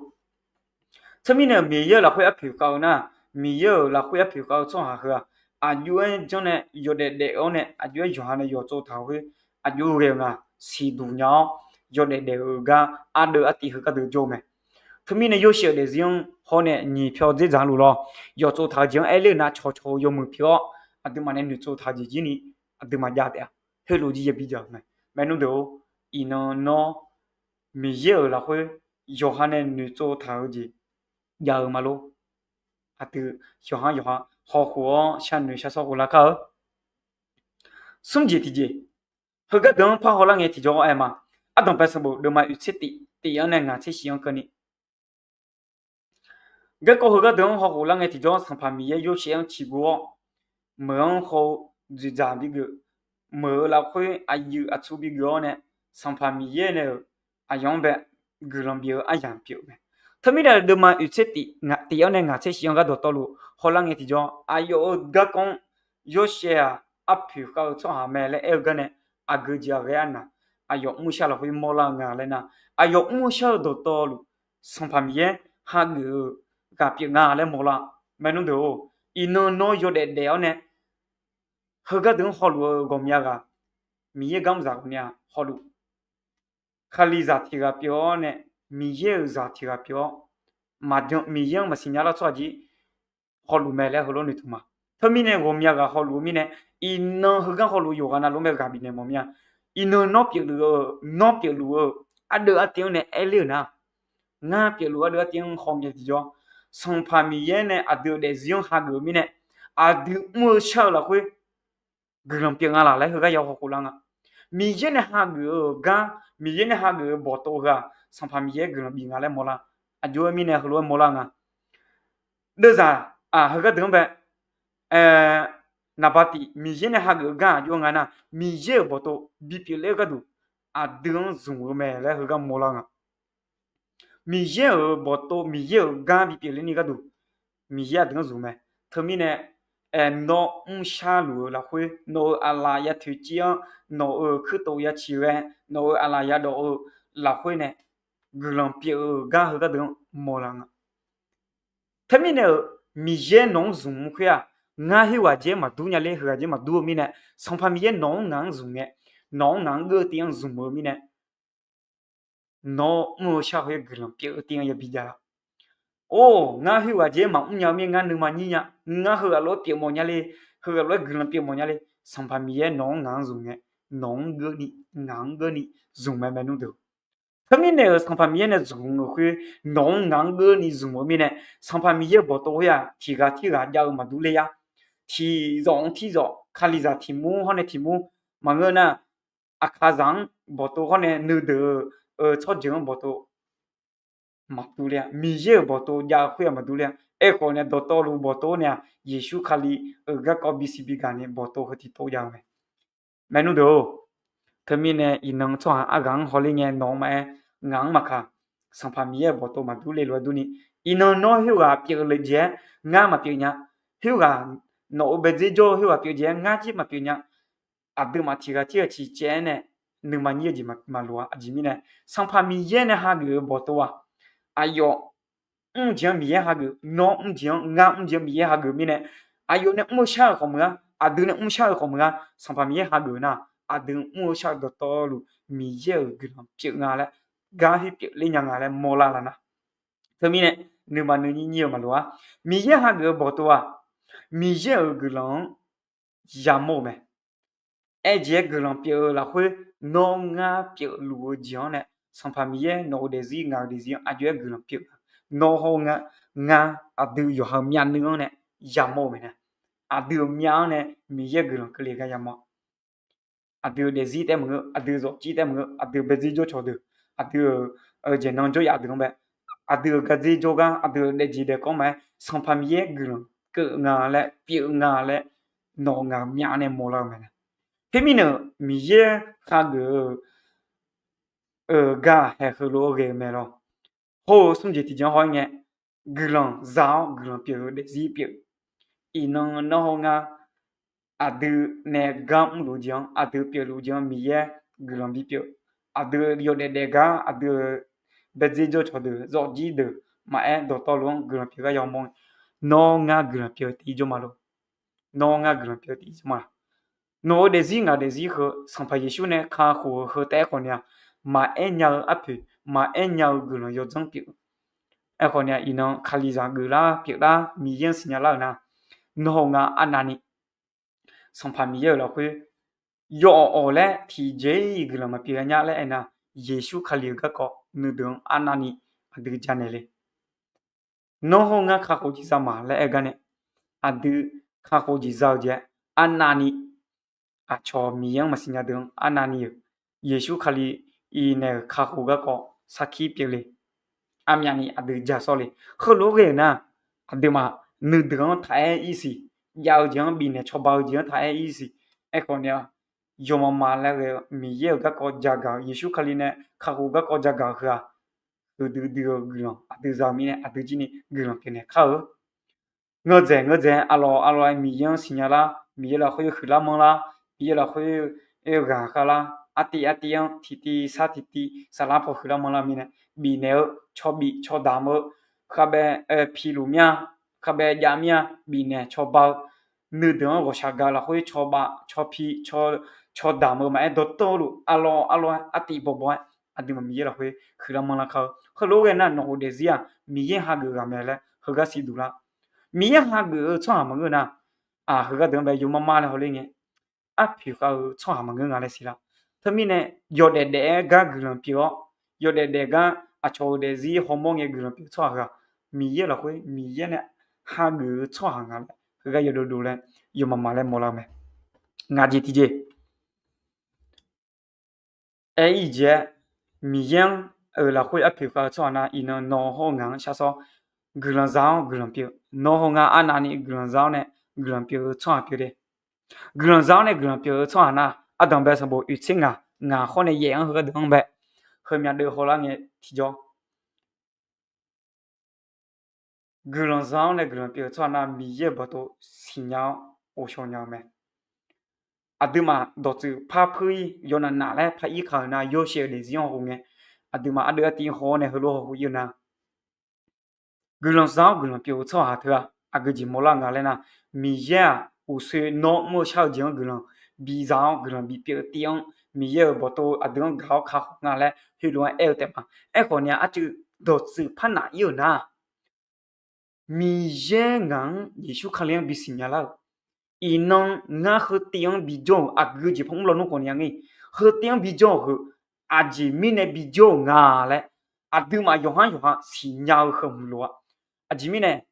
Teumirnae-euq Miqyaer-euq lafkhoer arpoeq khav-eu nar, Miqyaer-euq lafkhoer arpoeq khav-eu tsawrhaq heu-aq, aqjox-aer janr nae yawdaef daef-awr nae aqjox-aer yawqha nae yawqtsov taq-eu khoer aqjox ghae-eu nga siqduq nya-awr, yawdaef daef-eu gar ardeuv artiv heu gardeuv jawr-eu mae. Teumirnae yawshaev-euq daefzir-anr hawr nae nyiq pyawr dzerdzaq luf lawr, yawqtsov taq-eu jeq-anr aer ler-eu nar cawqcawq-eu yawmuiq pyeuf-awr, aqduimaf nae noeqtsov taq-eu jeq jir ni aqduimaf jav taef-a. Heulof jir yabi jav-eu mae, maernmr deuq-or. Iqnan nawr Miqyaer-euq lafkhoer yawqha nae noeqtsov taq-eu jeq jav-eu ma lor. Aqdui yawqha yawqha hawkhof-awr sharnoeq shar sawr khof lar kar-eu. Smr jeq tiqjeq, heugar deuq-anr parhaw lar ngae tiqjawr aer ma. Ardanqbae sanqbof deuvma oeq tser tif, tif-anr nae ngaq tser shif-anr keuvni Garkawv heugar deuq-anr hawkhof lar ngae tiqjawr, Sanqpaq Miqyaer yawshaef-anr ciqbuq-awr, meuq-anr haw-eu dzoeqdzaq bigeuf, meuq-eu lafkhoer aqyuif aqtsu bigeuf-awr nae, Sanqpaq Miqyaer nae-euq aqyawf-anr bae guiqlanq bif-eu aryamq pyeuf-eu mae. Teumirnae deuvma oeq tser tif, tif-anr nae ngaq tser shif-anr gar dawqtawvluf hawlar ngae tiqjawr, aqyawf-euq garkawv-anr yawshaef-aq arpoeq khav-eu tsawrhaq mae laer aer-eu gar nae, aqgeu jeq aqghae arnaq, aqyawf mr-eu shar lafkhoer mawrlar-eu nga laer nar, aqyawf mr-eu shar-eu dawqtawvluf Sanqpaq Miqyaer hageuf-eu ghaq pyeuf nga laer mawrlar. Maernmr deuq-or, iqnan nawr yawdaef daef-awr nae, heugar deuq-anr hawluf-eu ghawqmya ghaq, Miqyaer gar mr zaq ghawqmya hawluf, Kalizaq tiq ghaq pyeuf-awr nae, Miqyaer-euq zaq tiq ghaq pyeuf-awr, maqjan Miqyaer-anr maqsiq nya lar tsawrhaq jir hawluf mae laer heulof-aer noeqtmq ma. Teumirnae ghawqmya ghaq hawluf-eu mirnae, iqnan heugar hawluf-eu yawqghaq navluf-anr mae ghaq bifnaeq mawf mir-a. Iqnan nawr pyeufluf-eu, nawr pyeufluf-eu ardeuv artiv-anr nae aer ler-euq nar, ngar pyeufluf ardeuv artiv-anr haw ngae tiqjawr, Sanqpaq Miqyaer nae aqdui-euq daefzir-anr hageuf-eu mirnae, aqdui mr-eu shar-eu lafkhoer guiqlanq pyeuf nga laq laer heugar ya hawkhof lar nga. Miqyaer nae hageuf-eu gar, Miqyaer nae hageuf-eu bawqtov heu-aq, Sanqpaq Miqyaer guiqlanq bif nga laer mawrlar. Aqjox-aer mirnae heulof-aer mawrlar nga. Deuvzaq-aq heugar deuq-anr bae, naqba tif Miqyaer nae hageuf-eu gar aqjox nga nar, Miqyaer-euq bawqtov bipyeuf ler-eu gharduq aqdui-anr zmq-eu mae laer heugar mawrlar nga. Miqyaer-euq bawqtov, Miqyaer-euq gar bipyeuf ler ni gharduq Miqyaer aqdui-anr zmq mae. Teumirnae, nawr mr sharluf-eu lafkhoer, nawq-euq aqlaf ya toeqciv-anr, nawq-euq kuirtof ya ciqghae, nawq-euq aqlaf ya dawf-eu lafkhoer nae guiqlanq pyeuf-eu gar heugar deuq-anr mawrlar nga. Teumirnae-euq Miqyaer nawq-anr zmq-eu khoer-aq, ngar khoerghaq dzaer maqdur nya ler, heughaq dzaer maqdur-eu mirnae, Sanqpaq Miqyaer nawq-anr ngaq-anr zmq ngae, nawq-anr ngaq-anr geur-eu tiv-anr zmq-eu mirnae, nawr mr-eu shar khoer guiqlanq pyeuf-eu tiv-anr yabi jav-a. Or, ngar khoerghaq dzaer maqmr nya-eu mir ngar nuima nyir nya, ngar heughaq lof-aer pyeuf mawf nya le, heughaq lof-aer guiqlanq pyeuf mawf nya le, Sanqpaq Miqyaer nawq-anr ngaq-anr zmq ngae, nawq-anr geurni, ngaq-anr geurni zmq mae maernmr deuq. Teumirnae-euq Sanqpaq Miqyaer nae zmq-euq khoer, nawq-anr ngaq-anr geurni zmq-eu mirnae, Sanqpaq Miqyaer-euq bawqtov khoer-aq tiqghaq tirghaq jav-eu maqdur ler-a. Tiqzawq-anr tiqzawq, Kalizaq tiq mur hawr nae tiq mur maqngeur nar, Aqkaqzaq-anr bawqtov hawr nae nuideuq-eu tsawrjeuq-anr bawqtov maqdur ler-a. Miqyaer-euq bawqtov jav-eu khoer-aq maqdur ler-a. Aerkhawf nae dawqtawvluf bawqtov nae-aq, Yeqsur Kali-euq garkawv bisiq bigaq ni bawqtov heu tiqtov jav-eu mae. Maernmr deuq-or, teumirnae iqnan tsawrhaq arghaq-anr hawler ngae nawq-anr maqaer, ngaq-anr maqkaq, Sanqpaq Miqyaer-euq bawqtov maqdur le lof-aer durni, iqnan nawr khoerghaq pyeuf le jeq-aer ngar maqpyeuf nya. Khoerghaq nawq-euq baedzer jawr-eu khoerghaq pyeuf jeq-aer ngar jir maqpyeuf nya. Aqduimaf tiqghaq tirghaq ciqcaev-aer nae nuima nyir-eu jeq maqloq-a. Aqjeq mirnae, Sanqpaq Miqyaer nae hageuf-eu bawqtov-aq, aqyawf mr jeq-anr Miqyaer hageuf, nawr mr jeq-anr, ngar mr jeq-anr Miqyaer hageuf mirnae, aqyawf nae mr-eu shar-euq khawf meuq-a, aqdui nae mr shar-euq khawf meuq-a. Sanqpaq Miqyaer hageuf nar, aqdui mr-eu shar-eu dawqtawvluf Miqyaer-euq guiqlanq pyeuf nga laer, gar khoer pyeufler nya nga laer mawrlar laf nar. Teumirnae, nuima nuinyir nyir-eu maqloq-a. Miqyaer hageuf-eu bawqtov-aq, Miqyaer-euq guiqlanq-anr yamawr-eu mae. Aerjeq-aer guiqlanq pyeuf-eu lafkhoer nawr ngar pyeufluf-eu jeq-anr nae, Sanqpaq Miqyaer nawq-eu daefzir ngaq-euq daefzir-anr aqjox-aer guiqlanq pyeuf-eu. Nawr hawr-eu nga, ngar aqdui yawqha-euq myavnuiv-anr nae yamawr-eu mae nae, aqdui-euq myav-anr nae Miqyaer guiqlanq keuvle gar yamawr. Aqdui-euq daefzir taef maqngeur, aqdui-euq zawqjir taef maqngeur, aqdui-euq baedzer jawrcawq deuq, aqdui-euq jeqnan jawryaf deuq-anr bae, aqdui-euq gardzer jawrgar, aqdui-euq daefjeq daefkawv maqaer, Sanqpaq Miqyaer guiqlanq keuv nga laer pyeuf nga laer, nawq ngaq-euq myav-anr nae mawrlar-eu mae nae. Khoermirnae, Miqyaer hageuf-eu gar haeq heulof-aer ghae-eu mae lawr. Hawr-eu smr jeq tiqjeq-anr haw-aer ngae, guiqlanq za-awr guiqlanq pyeuf-eu daefzir pyeuf. Iqnan nawr hawr ngar aqdui nae gar mrluf jeq-anr, aqdui pyeufluf jeq-anr Miqyaer guiqlanq bipyeuf. Aqdui yawdaef daef gar, aqdui-euq baedzer jawrcawq deuq, zawqjir deuq maqaer, dawqtawvluf-anr guiqlanq pyeuf gar yamawr. Nawr ngar guiqlanq pyeuf-eu tiq jawr ma lor. Nawr ngar guiqlanq pyeuf-eu tiq jawr ma. Nawq-eu daefzir ngaq daefzir heu Sanqpaq Yeqsur nae kakhof-eu heu taef-aer khawf ni-a, maqaer nya-eu arpoeq, maqaer nya-eu guiqlanq yawdzanr pyeuf. Aerkhawf ni-a, iqnan Kalizaq geuflar pyeuflar Miqyaer-anr siqnya lar-euq nar, nawr hawr ngar arnavni Sanqpaq Miqyaer-euq lafkhoer yawawq awq laer tiqjeq-iq guiqlanq maqpyeuf nya laer aernar, Yeqsur Kali-euq garkawv nuideuq-anr arnavni aqdui janaeq le. Nawr hawr ngar kakhof jeq za ma laer aer-eu gar nae, aqdui kakhof jeq za-eu jeq-aer arnavni, aqcawq Miqyaer-anr maqsiqnya deuq-anr arnavni-euq, Yeqsur Kali-iq naeq-euq kakhof garkawv sarkir pyeuf le. Armyavni aqdui ja sawr le. Heulof-aer ghae-euq nar, aqduimaf nuideuq-anr taq-aer ir siq. Jav-eu jeq-anr bifnaeq cawba-eu jeq-anr taq-aer ir siq. Aerkhawf ni-a, yawmama laer ghae-eu Miqyaer-euq garkawv jagaq-eu, Yeqsur Kali nae kakhof garkawv jagaq-eu heu-aq, huiqdui dui-eu guiqlanq aqdui za-eu mirnae aqdui jir ni guiqlanq pyeuf naeq kar-eu. Ngeur dzaeq ngeur dzaeq-aer aqlawq aqlawq-aer Miqyaer-anr siqnya lar, Miqyaer lafkhoer huiqlar manrlar, Miqyaer lafkhoer ghaq khavlar, artiv artiv-anr tiqtiv sar tiqtiv saflar paw huiqlar manrlar mirnae, bifnaeq-eu cawbif cawdamq-eu, khavbae piluf mya, khavbae jav mya, bifnaeq cawba-eu, nuideuq-anr ghawqshaq gaq lafkhoer cawba cawpi cawdamq-eu maqaer, dawqtawvluf aqlawq aqlawq-aer artiv bawbaw-aer aqduimaf Miqyaer lafkhoer huiqlar manrlar kar-eu. Heulof-aer ghae nar, nawq-euq daefzir-aq Miqyaer hageuf ghaq mae laer heugar siqduq lar. Miqyaer hageuf-eu tsawrhaq maqngeur nar, aq, heugar deuq-anr bae yawmar mar laer hawler ngae, arpoeq khav-eu tsawrhaq maqngeur nga laer siqlar. Teumirnae, yawdaef daef-aer gar guiqlanq pyeuf-awr, yawdaef daef gar aqcawq-euq daefzir hawmawr ngae guiqlanq pyeuf-eu tsawrhaq ghaq, Miqyaer lafkhoer Miqyaer nae hageuf-eu tsawrhaq nga laer heugar yawdovdov laer yawmama laer mawrlar-eu mae. Ngaq jeq tiqjeq aer-ir jeq-aer, Miqyaer-anr-euq lafkhoer arpoeq khav-eu tsawrhaq nar, iqnan nawr hawr-eu ngaq-anr shar sawr, guiqlanq za-awr guiqlanq pyeuf. Nawr hawr ngar arnavni guiqlanq za-awr nae guiqlanq pyeuf-eu tsawrhaq pyeuf de. Guiqlanq za-awr nae guiqlanq pyeuf-eu tsawrhaq nar, ardanq bae sanqbof oeq tser ngaq, ngaq khawr nae yaef-anr heugar deuq-anr bae, heumyav deuv hawlar ngae tiqjawr. Guiqlanq za-awr nae guiqlanq pyeuf-eu tsawrhaq nar, Miqyaer-euq bawqtov siqnya-awr ghovshaw nya-eu mae. Aqduimaf dawqtsuif par puir-ir yawqnavnav laer par-ir kaq-euq nar, Yorsaev-euq daefzir-anr ghof ngae, aqduimaf aqdui artiv haw-awr nae heulof haw khof-ir-eu nar, guiqlanq za-awr guiqlanq pyeuf-eu tsawrhaq teu-aq, aqgeu jeq mawrlar nga laer nar, Miqyaer-aq uqshoe nawr mr-eu shar-eu jeq-anr guiqlanq biza-awr guiqlanq bipyeuf-eu tiv-anr, Miqyaer-euq bawqtov aqdui-anr gaq-awr kakhof nga laer heulof-aer aer-eu taef ma. Aerkhawf ni-a, arcuiv dawqtsuif par naf-ir-euq nar, Miqyaer ngaq-anr Yeqsur Kali-anr bisiqnya lar-euq, iqnan ngar heu tiv-anr bijawr-euq aqgeu jeq par mr lawnmr khawf ni-a ngeur, heu tiv-anr bijawr-euq heu, aqjeq mirnae bijawr-euq nga laer, aqduimaf yawqhar yawqha siqnya-eu heu hmq lof-a. Aqjeq mirnae,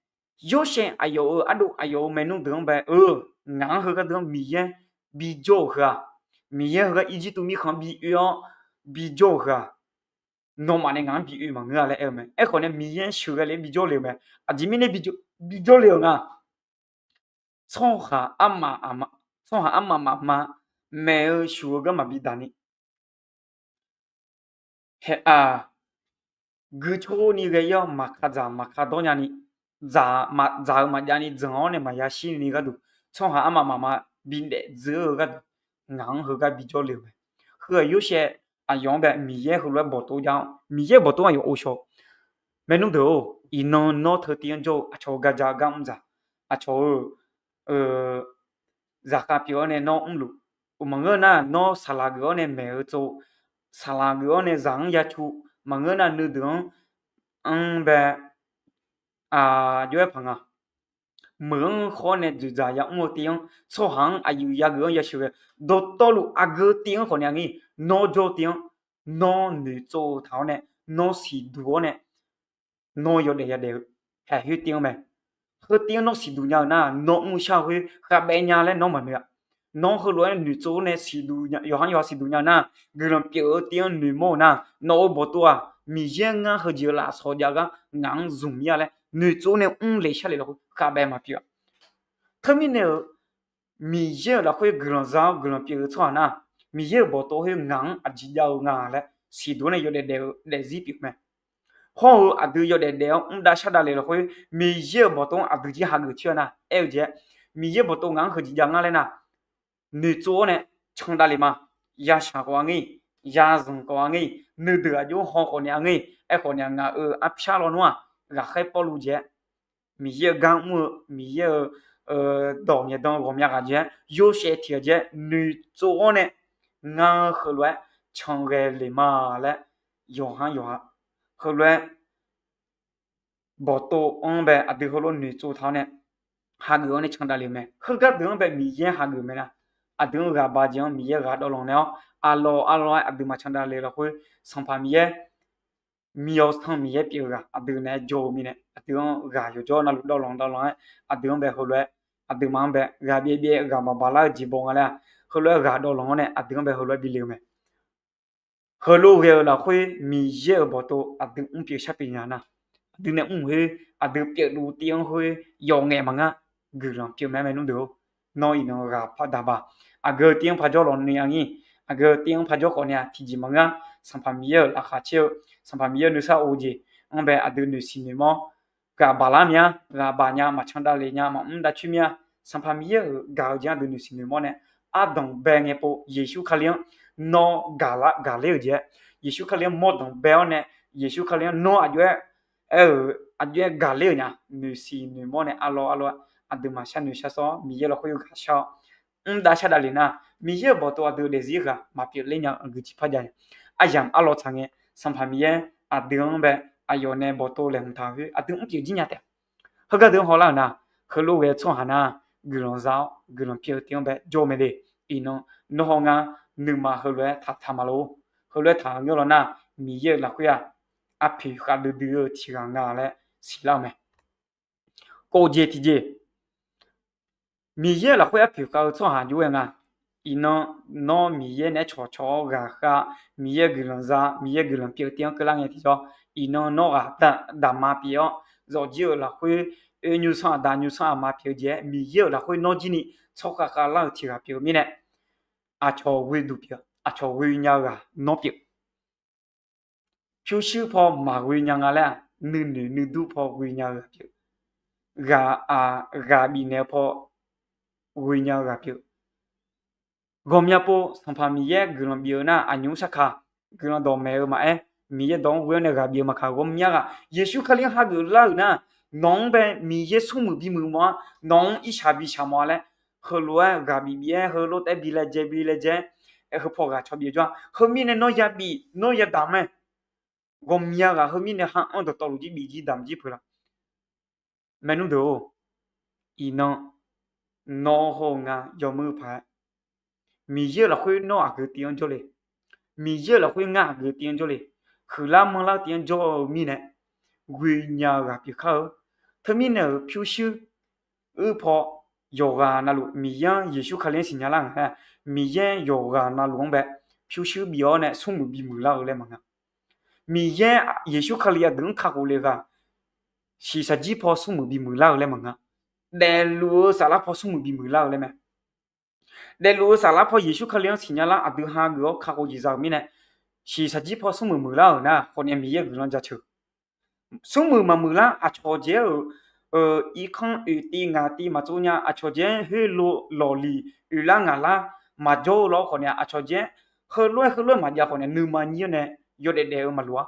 Yorsaev aqyawf-euq ardov aqyawf-euq maernmr deuq-anr bae-eu, ngaq-anr heugar deuq-anr Miqyaer bijawr-euq heu-aq, Miqyaer heugar Irjirtuv mirkhanq-anr bi oe-awr bijawr-euq heu-aq, nawmaf nae ngaq-anr bi oe maqngeur-a laer aer-eu mae. Aerkhawf nae Miqyaer sheuqghae le bijawr le-euq mae. Aqjeq mirnae bijawr le-euq nga, tsawrhaq armaf mafma, maeq-eu shuf-eu garma bi daq ni, haeq-aq, guicoer ni ghae-ir-awr maqka dzaq maqka dawr nyani, dzaq-eu maqjav ni dzanq-awr nae maqya shir ni gharduq, tsawrhaq armaf mafma bidaef dzeur-eu gharduq, ngaq-anr heugar bijawr le-euq mae. Heu-aq Yorsaev aqyawf-anr bae Miqyaer heulof-aer bawqtov jav-awr, Miqyaer bawqtov aqyawf ghovshaw-eu. Maernmr deuq-or, iqnan nawr teu tiv-anr jawr-eu aqcawq-eu gaja gar mr dzaq, aqcawq-eu zaqkhav pyeuf-awr nae nawr mrluf, maqngeur nar nawr saqlaq geuf-awr nae maeq-eu tsov, saqlaq geuf-awr nae zaq-anr ya cu, maqngeur nar nuideuq-anr, anr bae, jov-aer paq nga. meuq-anr khawf nae dzoeqdzaq yamr-eu tiv-anr, tsawrhaq-anr aqyuif yageuf-anr yasheuq ghae, dawqtawvluf aqgeu tiv-anr khawf nae aqnyir, nawr jawr-eu tiv-anr, nawr noeqtsov-eu taq-awr nae, nawr siqduq-awr nae, nawr yawdaef yadaef-eu, haeq khoer tiv-anr mae. Khoer tiv-anr nawr siqduq nya-eu nar, nawr mrshar-eu khoer khavbaev nya laer nawr maqnoeq-a. Nawr heulof-aer noeqtsov-awr nae siqduq, yawqha-anr yawqha siqduq nya-eu nar, guiqlanq pyeuf-eu tiv-anr noeqmawr-eu nar, nawq-euq bawqtov-aq, Miqyaer ngar heujeq-eu lafsawq jav gar ngaq-anr zmq mir-a laer noeqtsov-awr nae mrle sharle lafkhoer khavbaev maqpyeuf-a. Teumirnae-euq Miqyaer-euq lafkhoer guiqlanq za-awr guiqlanq pyeuf-eu tsawrhaq nar, Miqyaer-euq bawqtov khoer ngaq-anr aqjeq jav-eu nga laer siqduq-awr nae yawdaef daef-eu daefzir pyeuf mae. Hawr-eu aqdui yawdaef daef-awr mr dav shar dav le lafkhoer Miqyaer-euq bawqtov-anr aqdui jir hageuf coer-a nar aer-eu jeq-aer, Miqyaer bawqtov ngaq-anr heujeq jav ngar laer nar, noeqtsov-awr nae can dav le ma. Yashaq khawf aqnyir, yazanq khawf aqnyir, nuideuq aqjox haw khawf nae aqnyir, aerkhawf nae ngaq-euq arpyar lawnmr-aq, ghaqkhaer Pawrluv jeq-aer, Miqyaer-euq gar mr-eu Miqyaer-euq dawq ngaeqdan ghawqmya ghaq jeq-aer, yawshaef tiq ghaq jeq-aer noeqtsov-awr nae ngar-eu heulof-aer can ghae le ma laer, yawqha yawqha heulof-aer bawqtov-anr bae aqdui heulof noeqtsov taq-awr nae hageuf-awr nae can dav le-eu mae. Heugar deuq-anr bae Miqyaer hageuf mae nar, aqdui-anr ghaq ba jeq-anr Miqyaer ghaq dawvlanq naeq-awr, aqlawq aqlawq-aer aqduimaf can dav le lafkhoer Sanqpaq Miqyaer, Miqyaer-awr Sanqpaq Miqyaer pyeuf-eu ghaq aqdui naeq-aer jawr-eu mirnae, aqdui-anr ghaq yawqjawr navluf dawvlanq dawvlanq-aer aqdui-anr bae heulof-aer, aqduimaf-anr bae ghaq byaev byaev ghaq maqbaq lar-eu jeq baw nga laer-aq, heulof-aer ghaq dawvlanq-awr nae aqdui-anr bae heulof-aer bi le-eu mae. Heulof ghae-eu lafkhoer Miqyaer-euq bawqtov aqdui mr pyeuf shar pyeuf nya nar, aqdui nae mr khoer aqdui pyeufluf tiv-anr khoer yawf ngaef maqngar, guiqlanq pyeuf mae mae nmr deuq-or. Nawr iqnan ghaq par daq ba. Aqgeu tiv-anr par jawr lawq ni aqnyir, aqgeu tiv-anr par jawr khawf nae-aq tiqjeq maqngeur-a. Sanqpaq Miqyaer-euq laqkhaq caer-eu, Sanqpaq Miqyaer nuisar of-eu jeq-anr bae aqdui noeqsiq noeqmawr, ghaq baq lar mya, ghaq baq nya, maqcan dav le nya, maqmr dav coer mir-a. Sanqpaq Miqyaer-euq gaq-eu jeq-anr aqdui noeqsiq noeqmawr nae, ardanq bae ngae pov Yeqsur Kali-anr nawr gaq ler-euq jeq-aer, Yeqsur Kali-anr mawrdanq bae-awr nae, Yeqsur Kali-anr nawr aqjox-aer aer-euq aqjox-aer gaq ler-euq nya, noeqsiq noeqmawr nae arlawr arlawr-aer aqduimaf sharnoeq sharsawr-awr Miqyaer lafkhoer yawgaq shar-awr mr dav shar dav le nar, Miqyaer-euq bawqtov aqdui daefzir ghaq maqpyeuf ler nya-eu aqgeu tiqpar jav nya. Aryamq arlawr tsaq ngae, Sanqpaq Miqyaer aqdui-anr bae aqyawf nae bawqtov laeqhmq taq-eu khoer aqdui mr pyeuf jir nya taef. Heugar deuq-anr hawlar-euq nar, heulof ghae-eu tsawrhaq nar, guiqlanq za-awr guiqlanq pyeuf-eu tiv-anr bae jawr-eu mae le. Iqnan nawr haw ngar nuima heulof-aer taq taq ma lor. Heulof-aer taq-eu ngeur law nar, Miqyaer-euq lafkhoer-aq, arpoeq khavdui dui-eu tiq ghaq nga laer siqlar-eu mae. Kov jeq tiqjeq, Miqyaer-euq lafkhoer arpoeq khav-eu tsawrhaq jov-aer nga. Iqnan nawr Miqyaer naeq-aer cawqcawq-awr ghaqkhav, Miqyaer guiqlanq za, Miqyaer guiqlanq pyeuf-eu tiv-anr keuvlar ngae tiqjawr, iqnan nawr ghaq daqma pyeuf-awr, zawqjir-euq lafkhoer oe nymrsanr aqda nymrsanr aqma pyeuf-eu jeq-aer Miqyaer-euq lafkhoer nawr jir ni tsawrkhav khavlar-eu tiq ghaq pyeuf-eu mirnae, aqcawq ghoe duq pyeuf, aqcawq ghoe nya-eu ghaq nawr pyeuf. Pyurshuir paw maqghoe nya nga laer-aq, nuinoeq nuidur paw ghoe nya-eu ghaq pyeuf. Ghaq, ghaq bifnaeq-eu paw ghoe nya-eu ghaq pyeuf. Ghawqmya pov Sanqpaq Miqyaer guiqlanq bif-eu nar, aqnymr sarkaq guiqlanq dawqmaeq-eu maqaer, Miqyaer dawq-anr ghoe-awr nae ghaq bif-eu maqkaq ghawqmya ghaq, Yeqsur Kali-anr hageuf lar-euq nar, nawq-anr bae Miqyaer smrmuiq bimuiq mawf-a, nawq-anr irshaq bishaq mawf-a laer, heulof-aer ghaq bif bif-aer heulof taef bi laejae bi laejae-aer, aer heu paw ghaq caw bif-eu jawr-a. Heumirnae nawr ya bif nawr ya damq mae. Ghawqmya ghaq heumirnae ha-anr dawqtawvluf jir bif jir damq jir peuq la. Maernmr deuq-or, iqnan nawr hawr-eu nga yawmuiq paq-aer, Miqyaer-euq lafkhoer nawr aqgeu tiv-anr jawrle, Miqyaer-euq lafkhoer ngar aqgeu tiv-anr jawrle, huiqlar manrlar tiv-anr jawr-eu mirnae, ghoe nya-eu ghaq pyeuf kar-eu. Teumirnae-euq pyurshuir uir paw yawqghaq navluf Miqyaer-anr Yeqsur Kali-anr siqnya lar nga laer, Miqyaer yawqghaq navluf-anr bae pyurshuir bif-awr nae smrmuiq bimuiq lar-eu laer maqnga. Miqyaer Yeqsur Kali aqdui-anr kakhof le ghaq, shiqshaq jir paw smrmuiq bimuiq lar-eu laer maqnga. Daefluf-eu saflar paw smrmuiq bimuiq lar-eu laer mae. Daefluf-eu saflar paw Yeqsur Kali-anr siqnya lar aqdui hageuf-awr kakhof jeq za-euq mirnae, shiqshaq jir paw smrmuiq muiqlar-euq nar khawf nae Miqyaer guiqlanq jaceuq. Smrmuiq maqmuiqlar aqcawq jeq-aer-euq irkanr oeqtiv ngaqtiv maqtsov nya, aqcawq jeq-aer khoerlof lawqliq oeqlar ngaqlar maqjawr-eu lawr khawf nae, aqcawq jeq-aer heulof-aer heulof-aer maqjav khawf nae, nuima nyir-anr nae yawdaef daef-eu maqloq-a.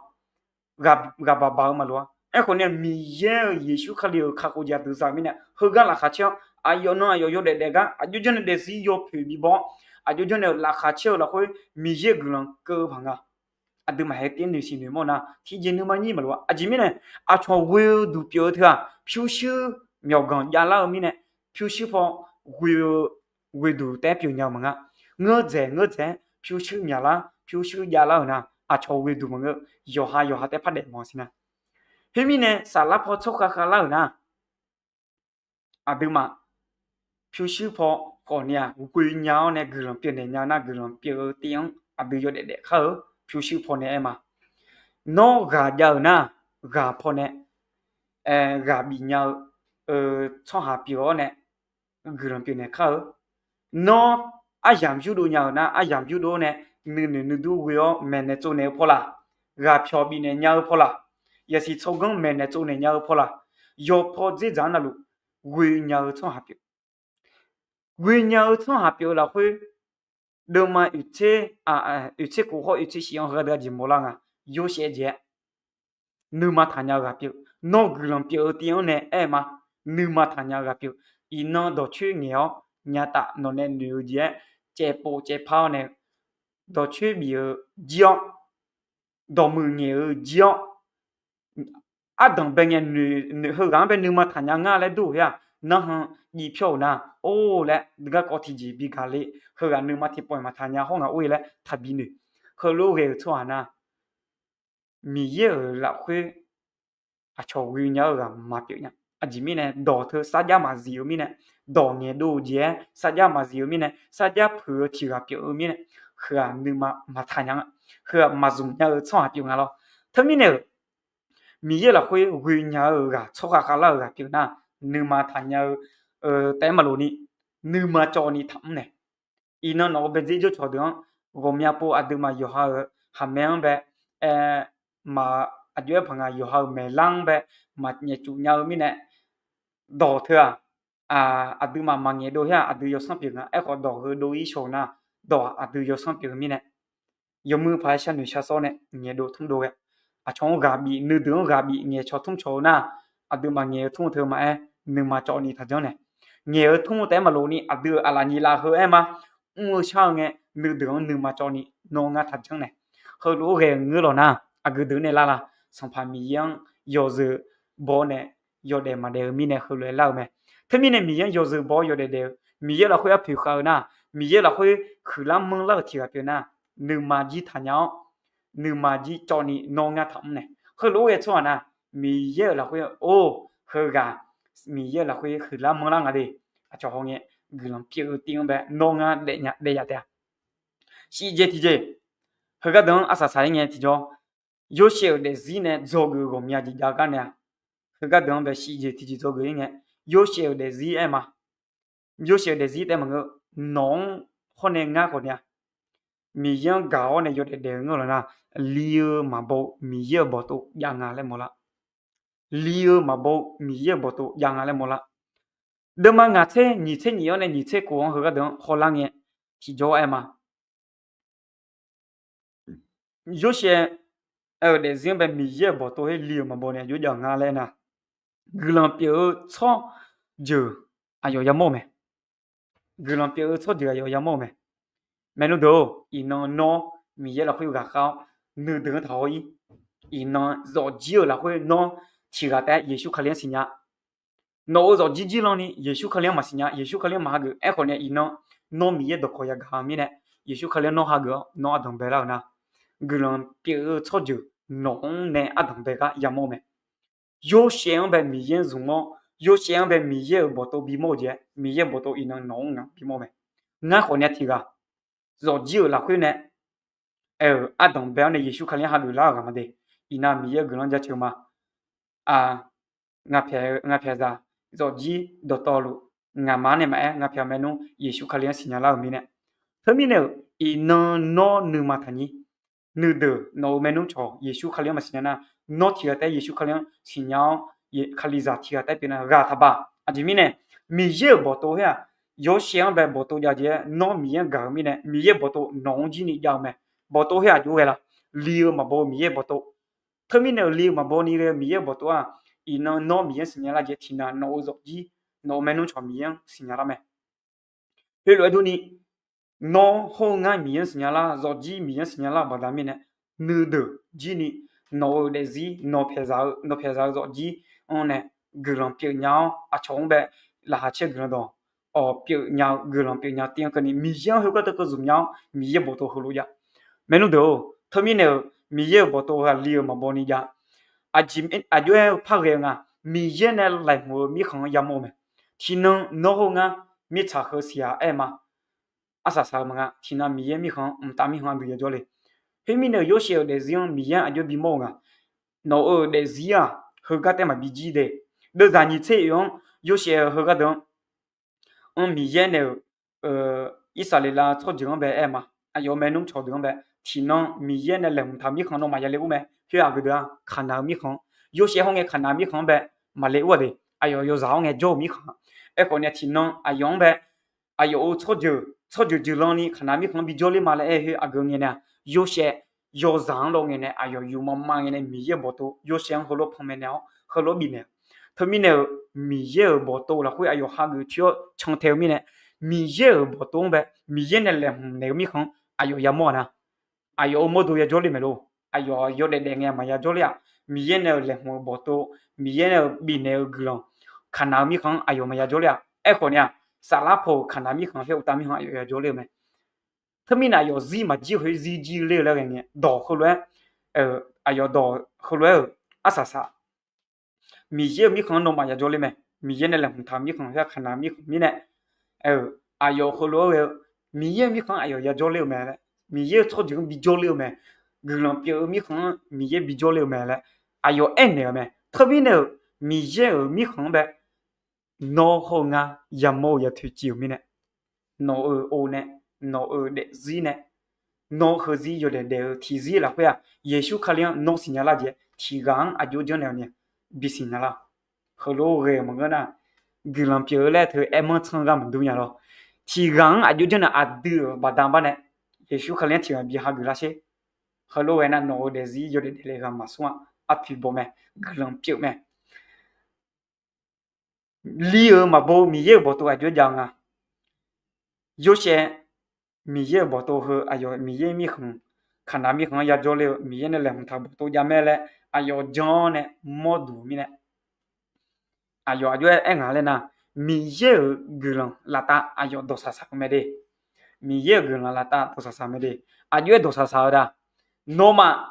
Ghaq baq baq-eu maqloq-a. Aerkhawf nae Miqyaer-euq Yeqsur Kali-euq kakhof jeq aqdui za-euq mirnae, heugar laqkhaq caer-awr aqyawf nan aqyawf yawdaef daef gar aqjox janr nae daefzir yawpoeq bibawr, aqjox janr nae laqkhaq caer-eu lafkhoer Miqyaer-euq guiqlanq keuv-eu paq nga. Aqduimaf haeq tiv-anr noeqsiq noeqmawr nar tiqjeq nuima nyir maqloq-a. Aqjeq mirnae aqcawq ghoe-eu duq pyeuf-eu teu-aq, pyurshuir myawqganq javlar-eu mirnae, pyurshuir paw ghoe-eu ghoeduq taef-aer pyeuf nya-eu maqngeur. Ngeur dzaeq ngeur dzaeq-aer pyurshuir myaqlar pyurshuir javlar-euq nar, aqcawq ghoeduq maqngeur. Yawqha yawqha taef-aer par daef mawf siq nar. Khoermirnae, saflar paw tsawrkhav khavlar-euq nar, aqduimaf pyurshuir paw khawf ni-aq, ghoe nya-awr nae guiqlanq pyeuf naeq nya-eu nar, guiqlanq pyeuf-eu tiv-anr aqdui yawdaef daef kar-eu pyurshuir pawnae aer ma. Nawr ghaq jav-euq nar, ghaq pawnae ghaq bif nya-eu tsawrhaq pyeuf-awr nae guiqlanq pyeuf naeq kar-eu. Nawr aryamq yurdov nya-euq nar, aryamq yurdov-awr nae nuinoeq nuidur ghoe-awr maeqnaeq tsovnaeq-eu paw laq, ghaq pyawq bifnaeq nya-eu paw laq, yasiq tsawrganr maeqnaeq tsovnaeq nya-eu paw laq, yawpaw dzerdzaq-anr navluf ghoe nya-eu tsawrhaq pyeuf. Ghoe nya-eu tsawrhaq pyeuf-eu lafkhoer, deuvma oeq tser, oeq tser khof hawr oeq tser shif-anr heugar deuq-a jeq mawrlar nga. Yorsaev jeq-aer nuima taqnya-eu ghaq pyeuf. Nawr guiqlanq pyeuf-eu tiv-anr nae aer ma. Nuima taqnya-eu ghaq pyeuf. Iqnan dawqcoer ngaeq-awr nyataf nawq nae noeq-eu jeq-aer caevpov caevpar-awr nae, dawqcoer bif-eu jir-awr, dawqmuiq ngaeq-eu jir-awr, ardanq bae ngae noeq, heughaq-anr bae nuima taqnya ngar laer dur-eu khoer-aq, narhan jiv pyawr-euq nar, or laer garkawv tiqjeq bi gaq le. Heughaq nuima tiqpawf-iq maqtaqnya hawr ngaq or-e laer taqbi noeq. Heulof-aer ghae-euq tsawrhaq nar, Miqyaer-euq lafkhoer aqcawq ghoe nya-eu ghaq maqpyeuf nya. Aqjeq mirnae, dawq teu sarjax maqzif-eu mirnae, dawq ngaeqdov-eu jeq-aer sarjax maqzif-eu mirnae, sarjax puiq-eu tiq ghaq pyeuf-eu mirnae, heughaq nuima maqtaq nya-a. Heughaq maqzmq nya-eu tsawrhaq pyeuf nga lawr. Teumirnae-euq, Miqyaer lafkhoer ghoe nya-eu ghaq, tsawrkhav khavlar-euq ghaq pyeuf nar, nuima taqnya-eu taef-aer maqlof ni, nuima cawv ni taqmr nae. Iqnan nawq-euq baedzer jawrcawq deuq-anr ghawqmya pov aqduimaf yawqha-euq khaqmae-anr bae, aer, maq, aqjox-aer paq nga yawqha-euq maeqlar-anr bae maqnyaef cuf nya-eu mirnae, dawq teu-aq, aqduimaf maqngaeq dov her-aq aqdui yawsanr pyeuf nga. Aerkhawf dawq heu dov-ir shawq-eu nar, dawq aqdui yawsanr pyeuf-eu mirnae, yawmuiq paq-aer sharnoeq shar sawr nae ngaeqdov tmr dov ghae. Aqcawq-anr ghaq bif, nuideuq-anr ghaq bif ngaeqcawq tmr cawq-eu nar, aqduimaf ngaeq-eu tmr-eu teu maqaer, nuima cawv ni taqjanr nae. Ngaeq-eu tmr-eu taef-aer maqlof ni aqdui-euq aqlaf nyiq laf heu aer ma. Mr-eu shar-eu ngae, nuideuq-anr nuima cawv ni nawr ngar taqjanr nae. Heulof-aer ghae-eu ngeur lawq nar, aqgeu deuq nae lar la? Sanqpaq Miqyaer-anr yawzeu baw-awr nae yawdaef maqdaef-eu mirnae heulof-aer lar-eu mae. Teumirnae Miqyaer-anr yawzeu baw-awr yawdaef daef-eu, Miqyaer lafkhoer arpoeq khav-eu nar, Miqyaer lafkhoer huiqlar manrlar-euq tiq ghaq pyeuf nar, nuima jir taqnya-awr, nuima jir cawv ni nawr ngar taqmr nae. Heulof-aer ghae tsawrhaq nar, Miqyaer-euq lafkhoer or, heughaq Miqyaer-euq lafkhoer huiqlar manrlar nga de. Aqcawq hawngae guiqlanq pyeuf-eu tiv-anr bae nawr ngar daefnya daef yaf taef-a. Shif jeq tiqjeq, heugar deuq-anr arsaq saq-ir ngae tiqjawr, Yorsaev-euq daefzir nae dzawgeuf ghawqmya jeq jav gar nae-aq, heugar deuq-anr bae shif jeq tiqjeq dzawgeuf-ir ngae, Yorsaev-euq daefzir aer ma. Yorsaev-euq daefzir taef maqngeur, nawq-anr hawr nae ngar khawf ni-a, Miqyaer-anr gaq-awr nae yawdaef daef-eu ngeur lawq nar, li-eu maqbaw-eu Miqyaer-euq bawqtov jav nga laer mawrlar. Li-eu maqbaw-eu Miqyaer-euq bawqtov jav nga laer mawrlar. Deuvma ngaq tser nyiq tser nyiq-awr nae nyiq tser khof-anr heugar deuq-anr hawlar ngae tiqjawr aer ma. Yorsaev-euq daefzir-anr bae Miqyaer-euq bawqtov her li-euq maqbaw nae jov jav nga laer nar, guiqlanq pyeuf-eu tsawrjeuq aqyawf yamawr-eu mae. Guiqlanq pyeuf-eu tsawrjeuq aqyawf yamawr-eu mae. Maernmr deuq-or, iqnan nawr Miqyaer lafkhoer ghaqkhav-awr nuideuq-anr taqhaw-ir. Iqnan zawqjir-euq lafkhoer nawr tiq ghaq taef-aer Yeqsur Kali-anr siqnya. Nawq-euq zawqjir jirlanni Yeqsur Kali-anr maqsiqnya, Yeqsur Kali-anr maq hageuf. Aerkhawf ni iqnan nawr Miqyaer dawqkawq yagaq-eu mirnae, Yeqsur Kali-anr nawr hageuf-awr nawr ardanq bae lar-euq nar, guiqlanq pyeuf-eu tsawrjeuq nawq-anr nae ardanq bae gar yamawr-eu mae. Yorsaev-anr bae Miqyaer-anr zmq-awr, Yorsaev-anr bae Miqyaer-euq bawqtov bimawr-eu jeq-aer, Miqyaer-euq bawqtov iqnan nawq-anr ngaq bimawr mae. Ngar khawf ni-a tiq ghaq zawqjir-euq lafkhoer nae aer-euq ardanq bae-awr nae Yeqsur Kali-anr hageuf lar-eu ghaq ma de. Iqnan Miqyaer-euq guiqlanq jaceuq ma. Ngaq pyaeq-eu, ngaq pyaeqzaq zawqjir dawqtawvluf, ngaqma-anr nae maqaer, ngaq pyaeq maernmr Yeqsur Kali-anr siqnya lar-euq mirnae. Teumirnae-euq iqnan nawr nuima taqnyir. Nuideuq nawq-euq maernmr cawq Yeqsur Kali-anr maqsiqnya nar, nawr tiq ghaq taef-aer Yeqsur Kali-anr siqnya-awr, Kalizaq tiq ghaq taef-aer pyeuf nar ghaq taqbaq. Aqjeq mirnae, Miqyaer-euq bawqtov her-aq, Yorsaev-anr bae bawqtov jav jeq-aer nawr Miqyaer-anr gaq-eu mirnae, Miqyaer bawqtov nawq-anr jir ni jav-eu mae. Bawqtov her-aq jov ghae la? Li-eu maqbaw-eu Miqyaer bawqtov. Teumirnae-euq li-eu maqbaw ni ghae-eu Miqyaer-euq bawqtov-aq, iqnan nawr Miqyaer-anr siqnya lar jeq tiqnan nawq-euq zawqjir, nawq-euq maernmr cawq Miqyaer-anr siqnya lar mae. Heulof-aer durni, nawr hawr-eu ngar Miqyaer-anr siqnya lar, zawqjir Miqyaer-anr siqnya lar-eu baqda mirnae, nuideuq jir ni nawq-euq daefzir, nawq pyaeqzaq-eu, nawq pyaeqzaq-eu zawqjir-anr nae guiqlanq pyeuf nya-awr aqcawq-anr bae laqkhaq caer guiqlanq dawq awq pyeuf nya-eu guiqlanq pyeuf nya-eu tiv-anr keuvni Miqyaer-anr heugar teu keuv zmq nya-awr Miqyaer bawqtov heulof jav. Maernmr deuq-or, teumirnae-euq Miqyaer-euq bawqtov ghaqli-euq maqbaw ni jav. Aqjeq aqjox-aer par ghae-eu nga, Miqyaer nae laeqhmq-eu mirkhanq-anr yamawr-eu mae. Tiqnan nawr hawr ngar mirtsaq heu siq-aq aer ma. Arsaq saq-eu maqnga. Tiqnan Miqyaer mirkhanq-anr mqtav mirkhanq aqdui yajawr le. Khoermirnae-euq Yorsaev-euq daefzir-anr Miqyaer-anr aqjox bimawr-eu nga. Nawq-euq daefzir-aq heugar taef maqbi jir de. Deuvzaq nyiq tser oeq-anr Yorsaev-eu heugar deuq-anr anr Miqyaer nae-euq Irsaqleqlav tsawrjeuq-anr bae aer ma. Aqyawf maernmr cawqdeuq-anr bae tiqnan Miqyaer nae laeqhmq taq-eu mirkhanq nawmaf yale ur mae. Khoer aqgeu deuq-aq Kaqnaq-eu mirkhanq-anr, Yorsaev hawr ngae Kaqnaq mirkhanq-anr bae maqle ur-a de. Aqyawf yawzaq hawr ngae jawr-eu mirkhanq. Aerkhawf ni tiqnan aqyawf-anr bae aqyawf-euq tsawrjeuq, tsawrjeuq jeuqlanni Kaqnaq mirkhanq-anr bijawr ler ma laer aer khoer aqgeu ngae nae-aq, Yorsaev yawzaq-anr lawr ngae nae aqyawf yufmav ma ngae nae Miqyaer-euq bawqtov Yorsaev-anr heulof panmaeq naeq-awr heulof bifnaeq-a. Teumirnae-euq Miqyaer-euq bawqtov lafkhoer aqyawf hageuf coer-awr cantae-eu mirnae, Miqyaer-euq bawqtov-anr bae Miqyaer nae laeqhmq naeq-eu mirkhanq-anr aqyawf yamawr-a nar, aqyawf-euq mawrdo yajawr ler maeq lor. Aqyawf yawdaef daef ngae maqya jawr ler-aq. Miqyaer nae-euq laeqhmq-eu bawqtov, Miqyaer nae-euq bifnaeq-eu guiqlanq, Kaqnaq-eu mirkhanq-anr aqyawf maqya jawr ler-aq. Aerkhawf ni-aq, saflar paw-euq Kaqnaq mirkhanq khoer uqtav mirkhanq aqyawf yajawr ler-eu mae. Teumirnae aqyawf zir maqjir khoer zir jir ler-eu laer ghae ngae dawq heulof-aer, aqyawf dawq heulof-aer-euq arsaq saq Miqyaer-euq mirkhanq-anr nawmaf yajawr ler mae. Miqyaer nae laeqhmq taq-eu mirkhanq khoer-aq Kaqnaq mirkhanq mirnae, aqyawf heulof-aer ghae-eu Miqyaer-euq mirkhanq-anr aqyawf yajawr ler-eu mae laer, Miqyaer-euq tsawrjeuq-anr bijawr ler-eu mae. Guiqlanq pyeuf-eu mirkhanq-anr Miqyaer bijawr ler-eu mae laer aqyawf aernaeq-eu mae. Teumirnae-euq Miqyaer-euq mirkhanq-anr bae nawr hawr-eu ngar yamawr-eu ya toeqciv-euq mirnae, nawq-euq or nae, nawq-euq daefzir nae, nawr heuzir yawdaef daef-eu tiqzir lafkhoer-aq Yeqsur Kali-anr nawr siqnya lar jeq tiqghaq-anr aqjox janrnaeq-awq ni bisiqnya lar. Heulof ghae-euq maqngeur nar, guiqlanq pyeuf-eu laer teu aermanr tsanr gar maqdur nya lor. Tiqghaq-anr aqjox janrnaeq aqdui-euq baqda bar nae Yeqsur Kali-anr tiqghaq bi hageuf lar sher. Heulof ghae nar nawq-euq daefzir yawdaef daefle ghaq maqsmr-a. Arpoeq baw mae, guiqlanq pyeuf mae. Li-euq maqbaw-eu Miqyaer-euq bawqtov aqjox jav-eu nga. Yorsaev Miqyaer-euq bawqtov heu aqyawf Miqyaer mirkhanq, Kaqnaq mirkhanq-anr yajawr ler-eu Miqyaer nae laeqhmq taq bawqtov jav mae laer aqyawf jan-awr nae mawrduq mirnae, aqyawf aqjox-aer aer ngaq laer nar, Miqyaer-euq guiqlanq laftav aqyawf dawqsaq saq-eu mae de. Miqyaer-euq guiqlanq laftav dawqsaq saq mae de. Aqjox-aer dawqsaq saq-eu da. Nawmaf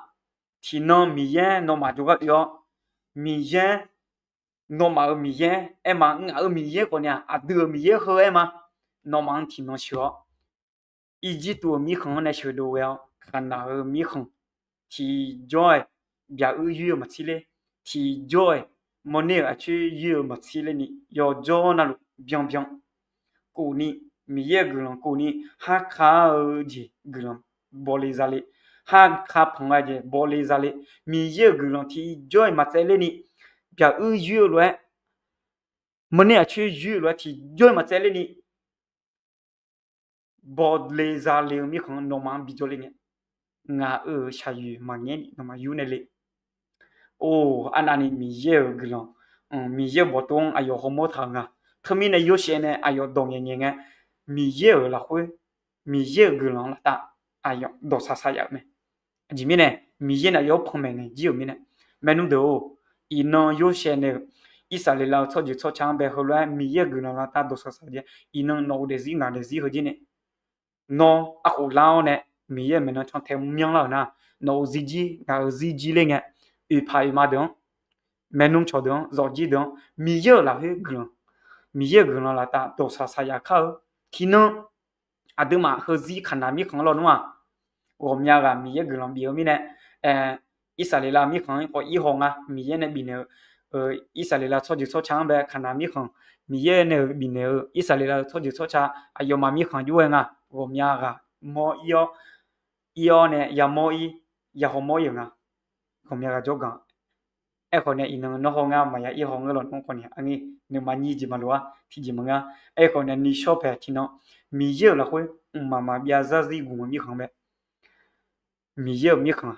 tiqnan Miqyaer nawmaf jawrgar oe-awr, Miqyaer, nawmaf-euq Miqyaer aer ma, ngaq-euq Miqyaer khawf ni-aq aqdui-euq Miqyaer heu aer ma. Nawmaf-anr tiqnan sheuq-awr, Irjirtuv-euq mirkhanq-anr nae sheuqdov ghae-awr Kaqnaq-euq mirkhanq tiqjawr-iq byaq uir yoer-eu maqtsir ler, tiqjawr-iq mawrner-euq aqcoer yoer-eu maqtsir lerni yawjawr navluf byanbyan kofni, Miqyaer-euq guiqlanq kofni, harkar-eu jeq guiqlanq bawle zale, harkar panq-a jeq bawle zale, Miqyaer-euq guiqlanq tiqjawr-iq maqtsaev lerni byaq uir yoer-eu lof-aer, mawrner aqcoer yoer-eu lof-aer tiqjawr-iq maqtsaev lerni bawle zale-eu mirkhanq nawmaf-anr bijawr ler ngae, ngaq-euq shaqyoeq maqngaer ni nawmaf yur nae le. Or, arnavni Miqyaer-euq guiqlanq, Miqyaer-euq bawqtov-anr aqyawf hawmawr taq-eu nga. Teumirnae Yorsaev nae aqyawf dawq ngaeqngaeq ngae, Miqyaer-euq lafkhoer, Miqyaer-euq guiqlanq laftav aqyawf dawqsaq saq yaf-euq mae. Aqjeq mirnae, Miqyaer nae aqyawf-anr panmaeq naeq jir-euq mirnae, maernmr deuq-or, iqnan Yorsaev nae-euq Irsaqleqlav-eu tsawrjeuq tsawrca-anr bae heulof-aer Miqyaer-euq guiqlanq laftav dawqsaq saq jeq, iqnan nawq-euq daefzir ngaq daefzir heujir nae, nawr arkhof lar-awr nae Miqyaer-euq maeqnan cantae myanrlar-euq nar, nawq-euq zirjir ngaq-euq zirjir ler ngae, oeqpaq oeqma deuq-anr, maernmr cawqdeuq-anr, zawqjir deuq-anr Miqyaer-euq lafkhoer guiqlanq, Miqyaer-euq guiqlanq laftav dawqsaq saq yaf kar-eu. Tiqnan aqduimaf heuzir Kaqnaq mirkhanq-anr lawnmr-aq, ghawqmya ghaq Miqyaer guiqlanq bif-eu mirnae, Irsaqleqlav mirkhanq-anr khawf ir haw nga. Miqyaer nae bifnaeq-eu Irsaqleqlav tsawrjeuq tsawrca-anr bae Kaqnaq mirkhanq, Miqyaer nae-euq bifnaeq-eu Irsaqleqlav tsawrjeuq tsawrca aqyawfmaf mirkhanq jov-aer nga. Ghawqmya ghaq mawr ir-awr, ir-awr nae yamawr ir, yahaw mawr ir-euq nga. Ghawqmya ghaq jawrganq. Aerkhawf nae iqnan nawr haw ngar maqya ir haw ngeur lawnmr khawf ni, nuima nyir jeq maqloq-ar tiqjeq maqngeur. Aerkhawf nae nuishawr paeq tiqnan Miqyaer-euq lafkhoer mqmaq maqbyav zarzir gmq-eu mirkhanq mae. Miqyaer-euq mirkhanq,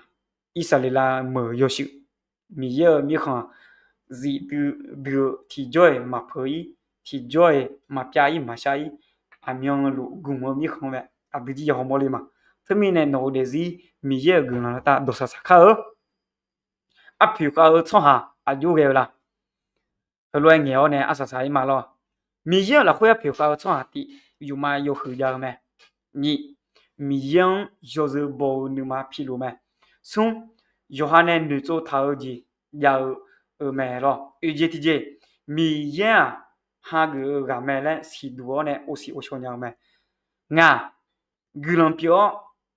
Irsaqleqlav meuq-euq yawshuif, Miqyaer-euq mirkhanq zifdui dui-eu tiqjawr-iq maqpeuq ir, tiqjawr-iq maqpyav ir maqshar ir, aqmyanluf gmq-eu mirkhanq mae. Aqdui jir yahaw mawr le ma. Teumirnae nawq-euq daefzir Miqyaer-euq guiqlanq laftav dawqsaq saq kar-eu. Arpoeq khav-eu tsawrhaq aqjox ghae-eu la? heulof-aer ngaeq-awr nae arsaq saq-ir ma lawr. Miqyaer-euq lafkhoer arpoeq khav-eu tsawrhaq tif, yufma yawhuiq jav-eu mae. Nyiq, Miqyaer-anr yawzeu baw-eu nuima piluf mae. Smr, yawqha nae noeqtsov taq-eu jeq jav-eu mae lawr. Oeqjeq tiqjeq, Miqyaer-aq hageuf-eu ghaq mae laer siqduq-awr nae ovsiq ovshaw nya-eu mae. Ngaq, guiqlanq pyeuf-awr,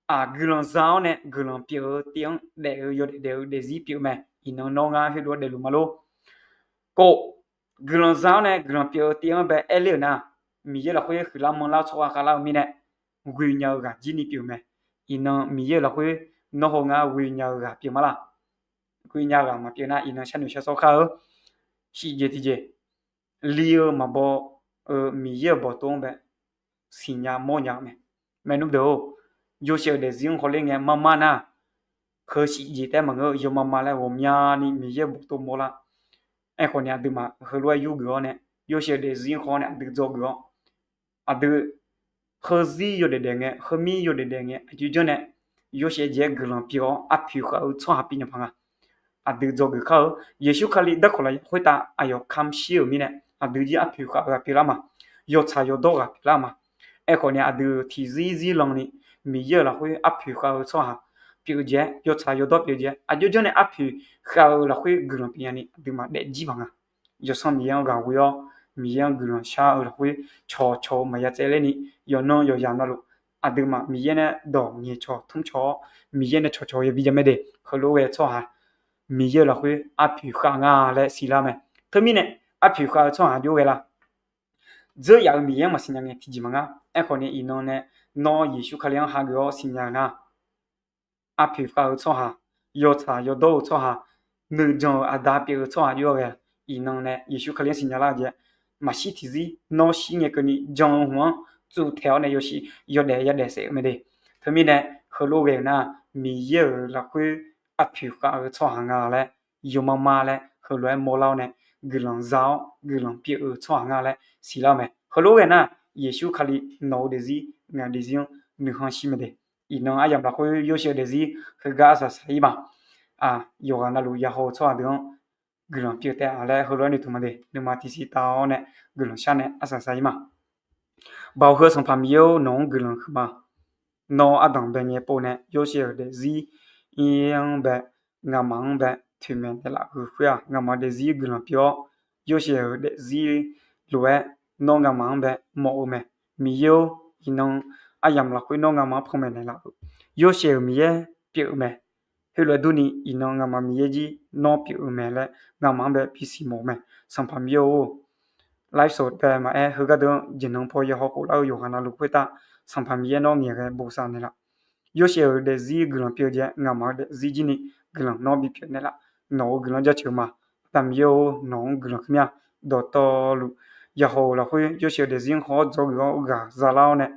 aq, guiqlanq za-awr nae guiqlanq pyeuf-eu tiv-anr daef-eu yawdaef daef-eu daefzir pyeuf-eu mae. Iqnan nawr ngar heulof-aer daefluf ma lor. Kov, guiqlanq za-awr nae guiqlanq pyeuf-eu tiv-anr bae aer ler-euq nar, Miqyaer lafkhoer huiqlar manrlar-eu tsawrhaq khavlar-eu mirnae, ghoe nya-eu ghaq jir ni pyeuf-eu mae. Iqnan Miqyaer-euq lafkhoer nawr heu ngar ghoe nya-eu ghaq pyeuf ma laq? Ghoe nya-eu ghaq maqpyeuf nar, iqnan sharnoeq shar sawr kar-eu. Shif jeq tiqjeq, li-eu maqbaw-eu Miqyaer-euq bawqtov-anr bae siqnya mawrnya-eu mae. Maernmr deuq-or, yawshaef-euq daefzir-anr hawler ngae marmar nar, heu shif jeq taef maqngeur-eu yawmama laer ghawqmyani Miqyaer-euq bawqtov mawrlar. Aerkhawf ni aqduimaf heulof-aer yurgeuf-awr nae, yawshaef-euq daefzir-anr haw-awr nae aqdui dzawgeuf-awr, aqdui heuzir yawdaef daef ngae, heumir yawdaef daef ngae, aqjox janr nae yawshaef jeq-aer guiqlanq pyeuf-awr arpoeq khav-eu tsawrhaq pyeuf nya paq nga. Aqdui dzawgeuf kar-eu. Yeqsur Kali darkawq lafyaq khoertav aqyawf kamq shir-euq mirnae, aqdui jir arpoeq khav-eu ghaq pyeuflar ma. Yawtsaq yawdawr ghaq pyeuflar ma. Aerkhawf ni aqdui tiqzir zir lan ni Miqyaer-euq lafkhoer arpoeq khav-eu tsawrhaq pyeuf-eu jeq-aer, yawtsaq yawdawr pyeuf-eu jeq-aer, aqjox janr nae arpoeq khav-eu lafkhoer guiqlanq pyeuf nya ni aqduimaf daefjir paq nga. Yawsanr Miqyaer-anr ghaq ghoe-awr, Miqyaer-anr guiqlanq shar-eu lafkhoer cawqcawq-eu maqya tsaevler ni, yawqnan yawqyamq navluf aqduimaf Miqyaer nae dawq ngaeqcawq tmrcawq-awr, Miqyaer nae cawqcawq yabi jav mae de. Heulof-aer ghae-eu tsawrhaq Miqyaer-euq lafkhoer arpoeq khav nga laer siqlar mae. Teumirnae arpoeq khav-eu tsawrhaq jov-aer ghae la? Dzeur yaf-euq Miqyaer-anr maqsiqnya ngae tiqjeq maqnga. Aerkhawf ni iqnan nae nawr Yeqsur Kali-anr hageuf-awr siqnya-eu nar, arpoeq khav-eu tsawrhaq, yawtsaq yawdawr-eu tsawrhaq, nuijan-euq aqda pyeuf-eu tsawrhaq jov-aer ghae. Iqnan nae Yeqsur Kali-anr siqnya lar-eu jeq, maqshir tiqzir nawr shir ngae keuvni jan-eu hmq-anr tsuv taeq-awr nae yawshaef yawdaef yadaef saef-eu mae de. Teumirnae heulof-aer ghae-euq nar, Miqyaer-euq lafkhoer arpoeq khav-eu tsawrhaq nga laer, yawmama laer heulof-aer mawrlar-awr nae guiqlanq za-awr guiqlanq pyeuf-eu tsawrhaq nga laer siqlar-eu mae. Heulof-aer ghae nar, Yeqsur Kali nawq-eu daefzir ngaq daefzir-anr nuikhanr shir mae de. Iqnan aryamq lafkhoer yawshaef-eu daefzir heugar arsaq saq-ir ma. Yawqghaq navluf yahaw-eu tsawrhaq deuq-anr guiqlanq pyeuf taef-a laer heulof-aer noeqtmq ma de. Nuima tiqsiq taf-awr nae guiqlanq shar nae arsaq saq-ir ma. Baoq heu Sanqpaq Miqyaer-or, nawq-anr guiqlanq huiqma. Nawr ardanq bae ngae pov nae yawshaef-euq daefzir ir-anr bae, ngamaf-anr bae toeqmaeq naeqlaf-euq khoer-aq, ngamaf daefzir guiqlanq pyeuf-awr, yawshaef-euq daefzir lof-aer nawr ngamaf-anr bae mawf-eu mae. Miqyaer-or, iqnan aryamq lafkhoer nawr ngamaf-anr panmaeq naeqlaf-euq yawshaef-euq Miqyaer pyeuf-eu mae. Heulof-aer durni, iqnan ngamaf Miqyaer jir nawr pyeuf-eu mae laer ngamaf-anr bae bisiq mawf-eu mae. Sanqpaq Miqyaer-or, live show bae maqaer, heugar deuq-anr jeqnan paw yahaw khoflar-eu yawqghaq navluf khoertav, Sanqpaq Miqyaer nawr ngaeqghae bosav naeqlaf. Yawshaef-euq daefzir guiqlanq pyeuf-eu jeq, ngamaf-euq daefzir jir ni guiqlanq nawr bipyeuf naeqlaf. Nawq-euq guiqlanq jaceuq ma. Aqda Miqyaer-or, nawq-anr guiqlanq keuv mir-a. Dawqtawvluf yahaw-euq lafkhoer yawshaef-euq daefzir-anr khawf-awr dzawgeuf-awr ghaq zalar-awr nae,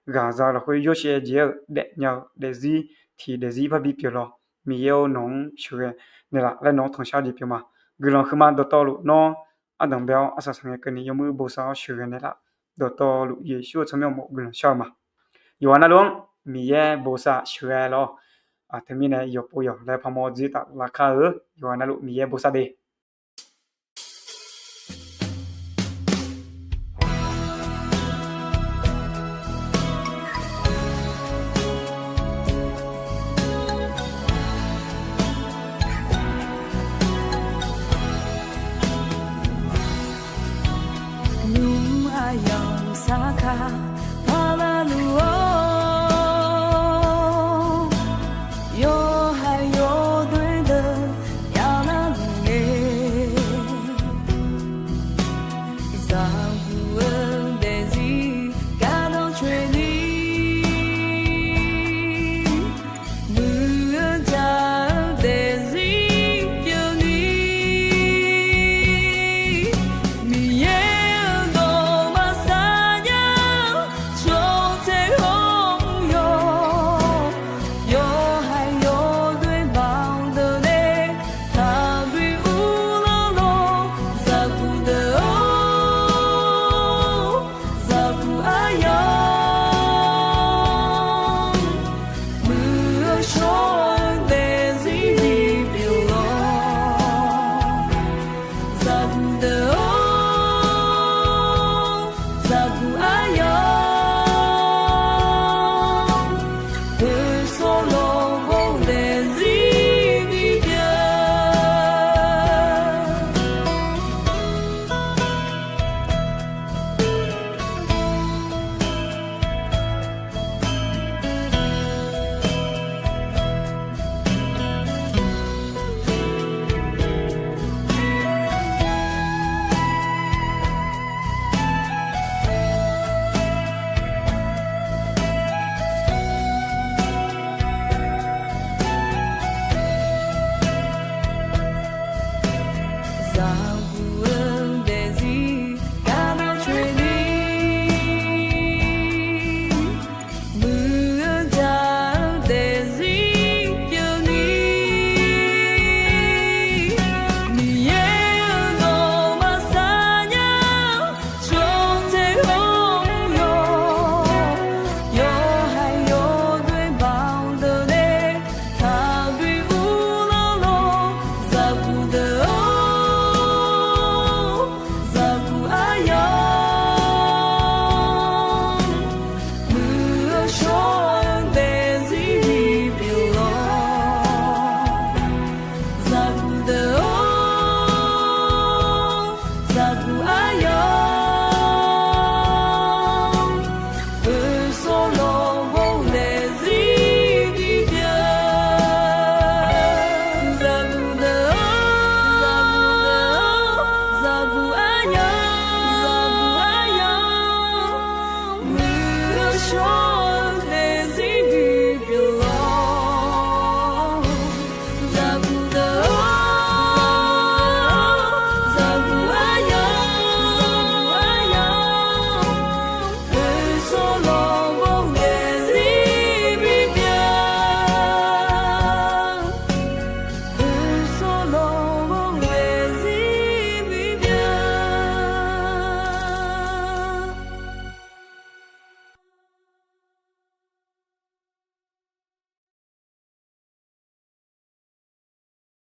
ghaq za-eu lafkhoer yawshaef jeq-aer-euq daefnya-eu daefzir tiq daefzir parbi pyeuf lawq. Miqyaer-or, nawq-anr sheuqghae naeqlaf laer nawq-anr tanqshar jeq pyeuf ma. Guiqlanq huiqma. Dawqtawvluf nawr ardanq bae-awr arsaq saq ngae keuvni yawmuiq bosav-awr sheuqghae naeqlaf. Dawqtawvluf Yeqsur-euq tsawrmyanr uqmov guiqlanq shar-eu ma. Yawqghaq navluf-anr Miqyaer bosav sheuqghae lawr. Teumirnae yawqpov yawq laer parmawr dzoer taf laf kar-eu. Yawqghaq navluf Miqyaer bosav de.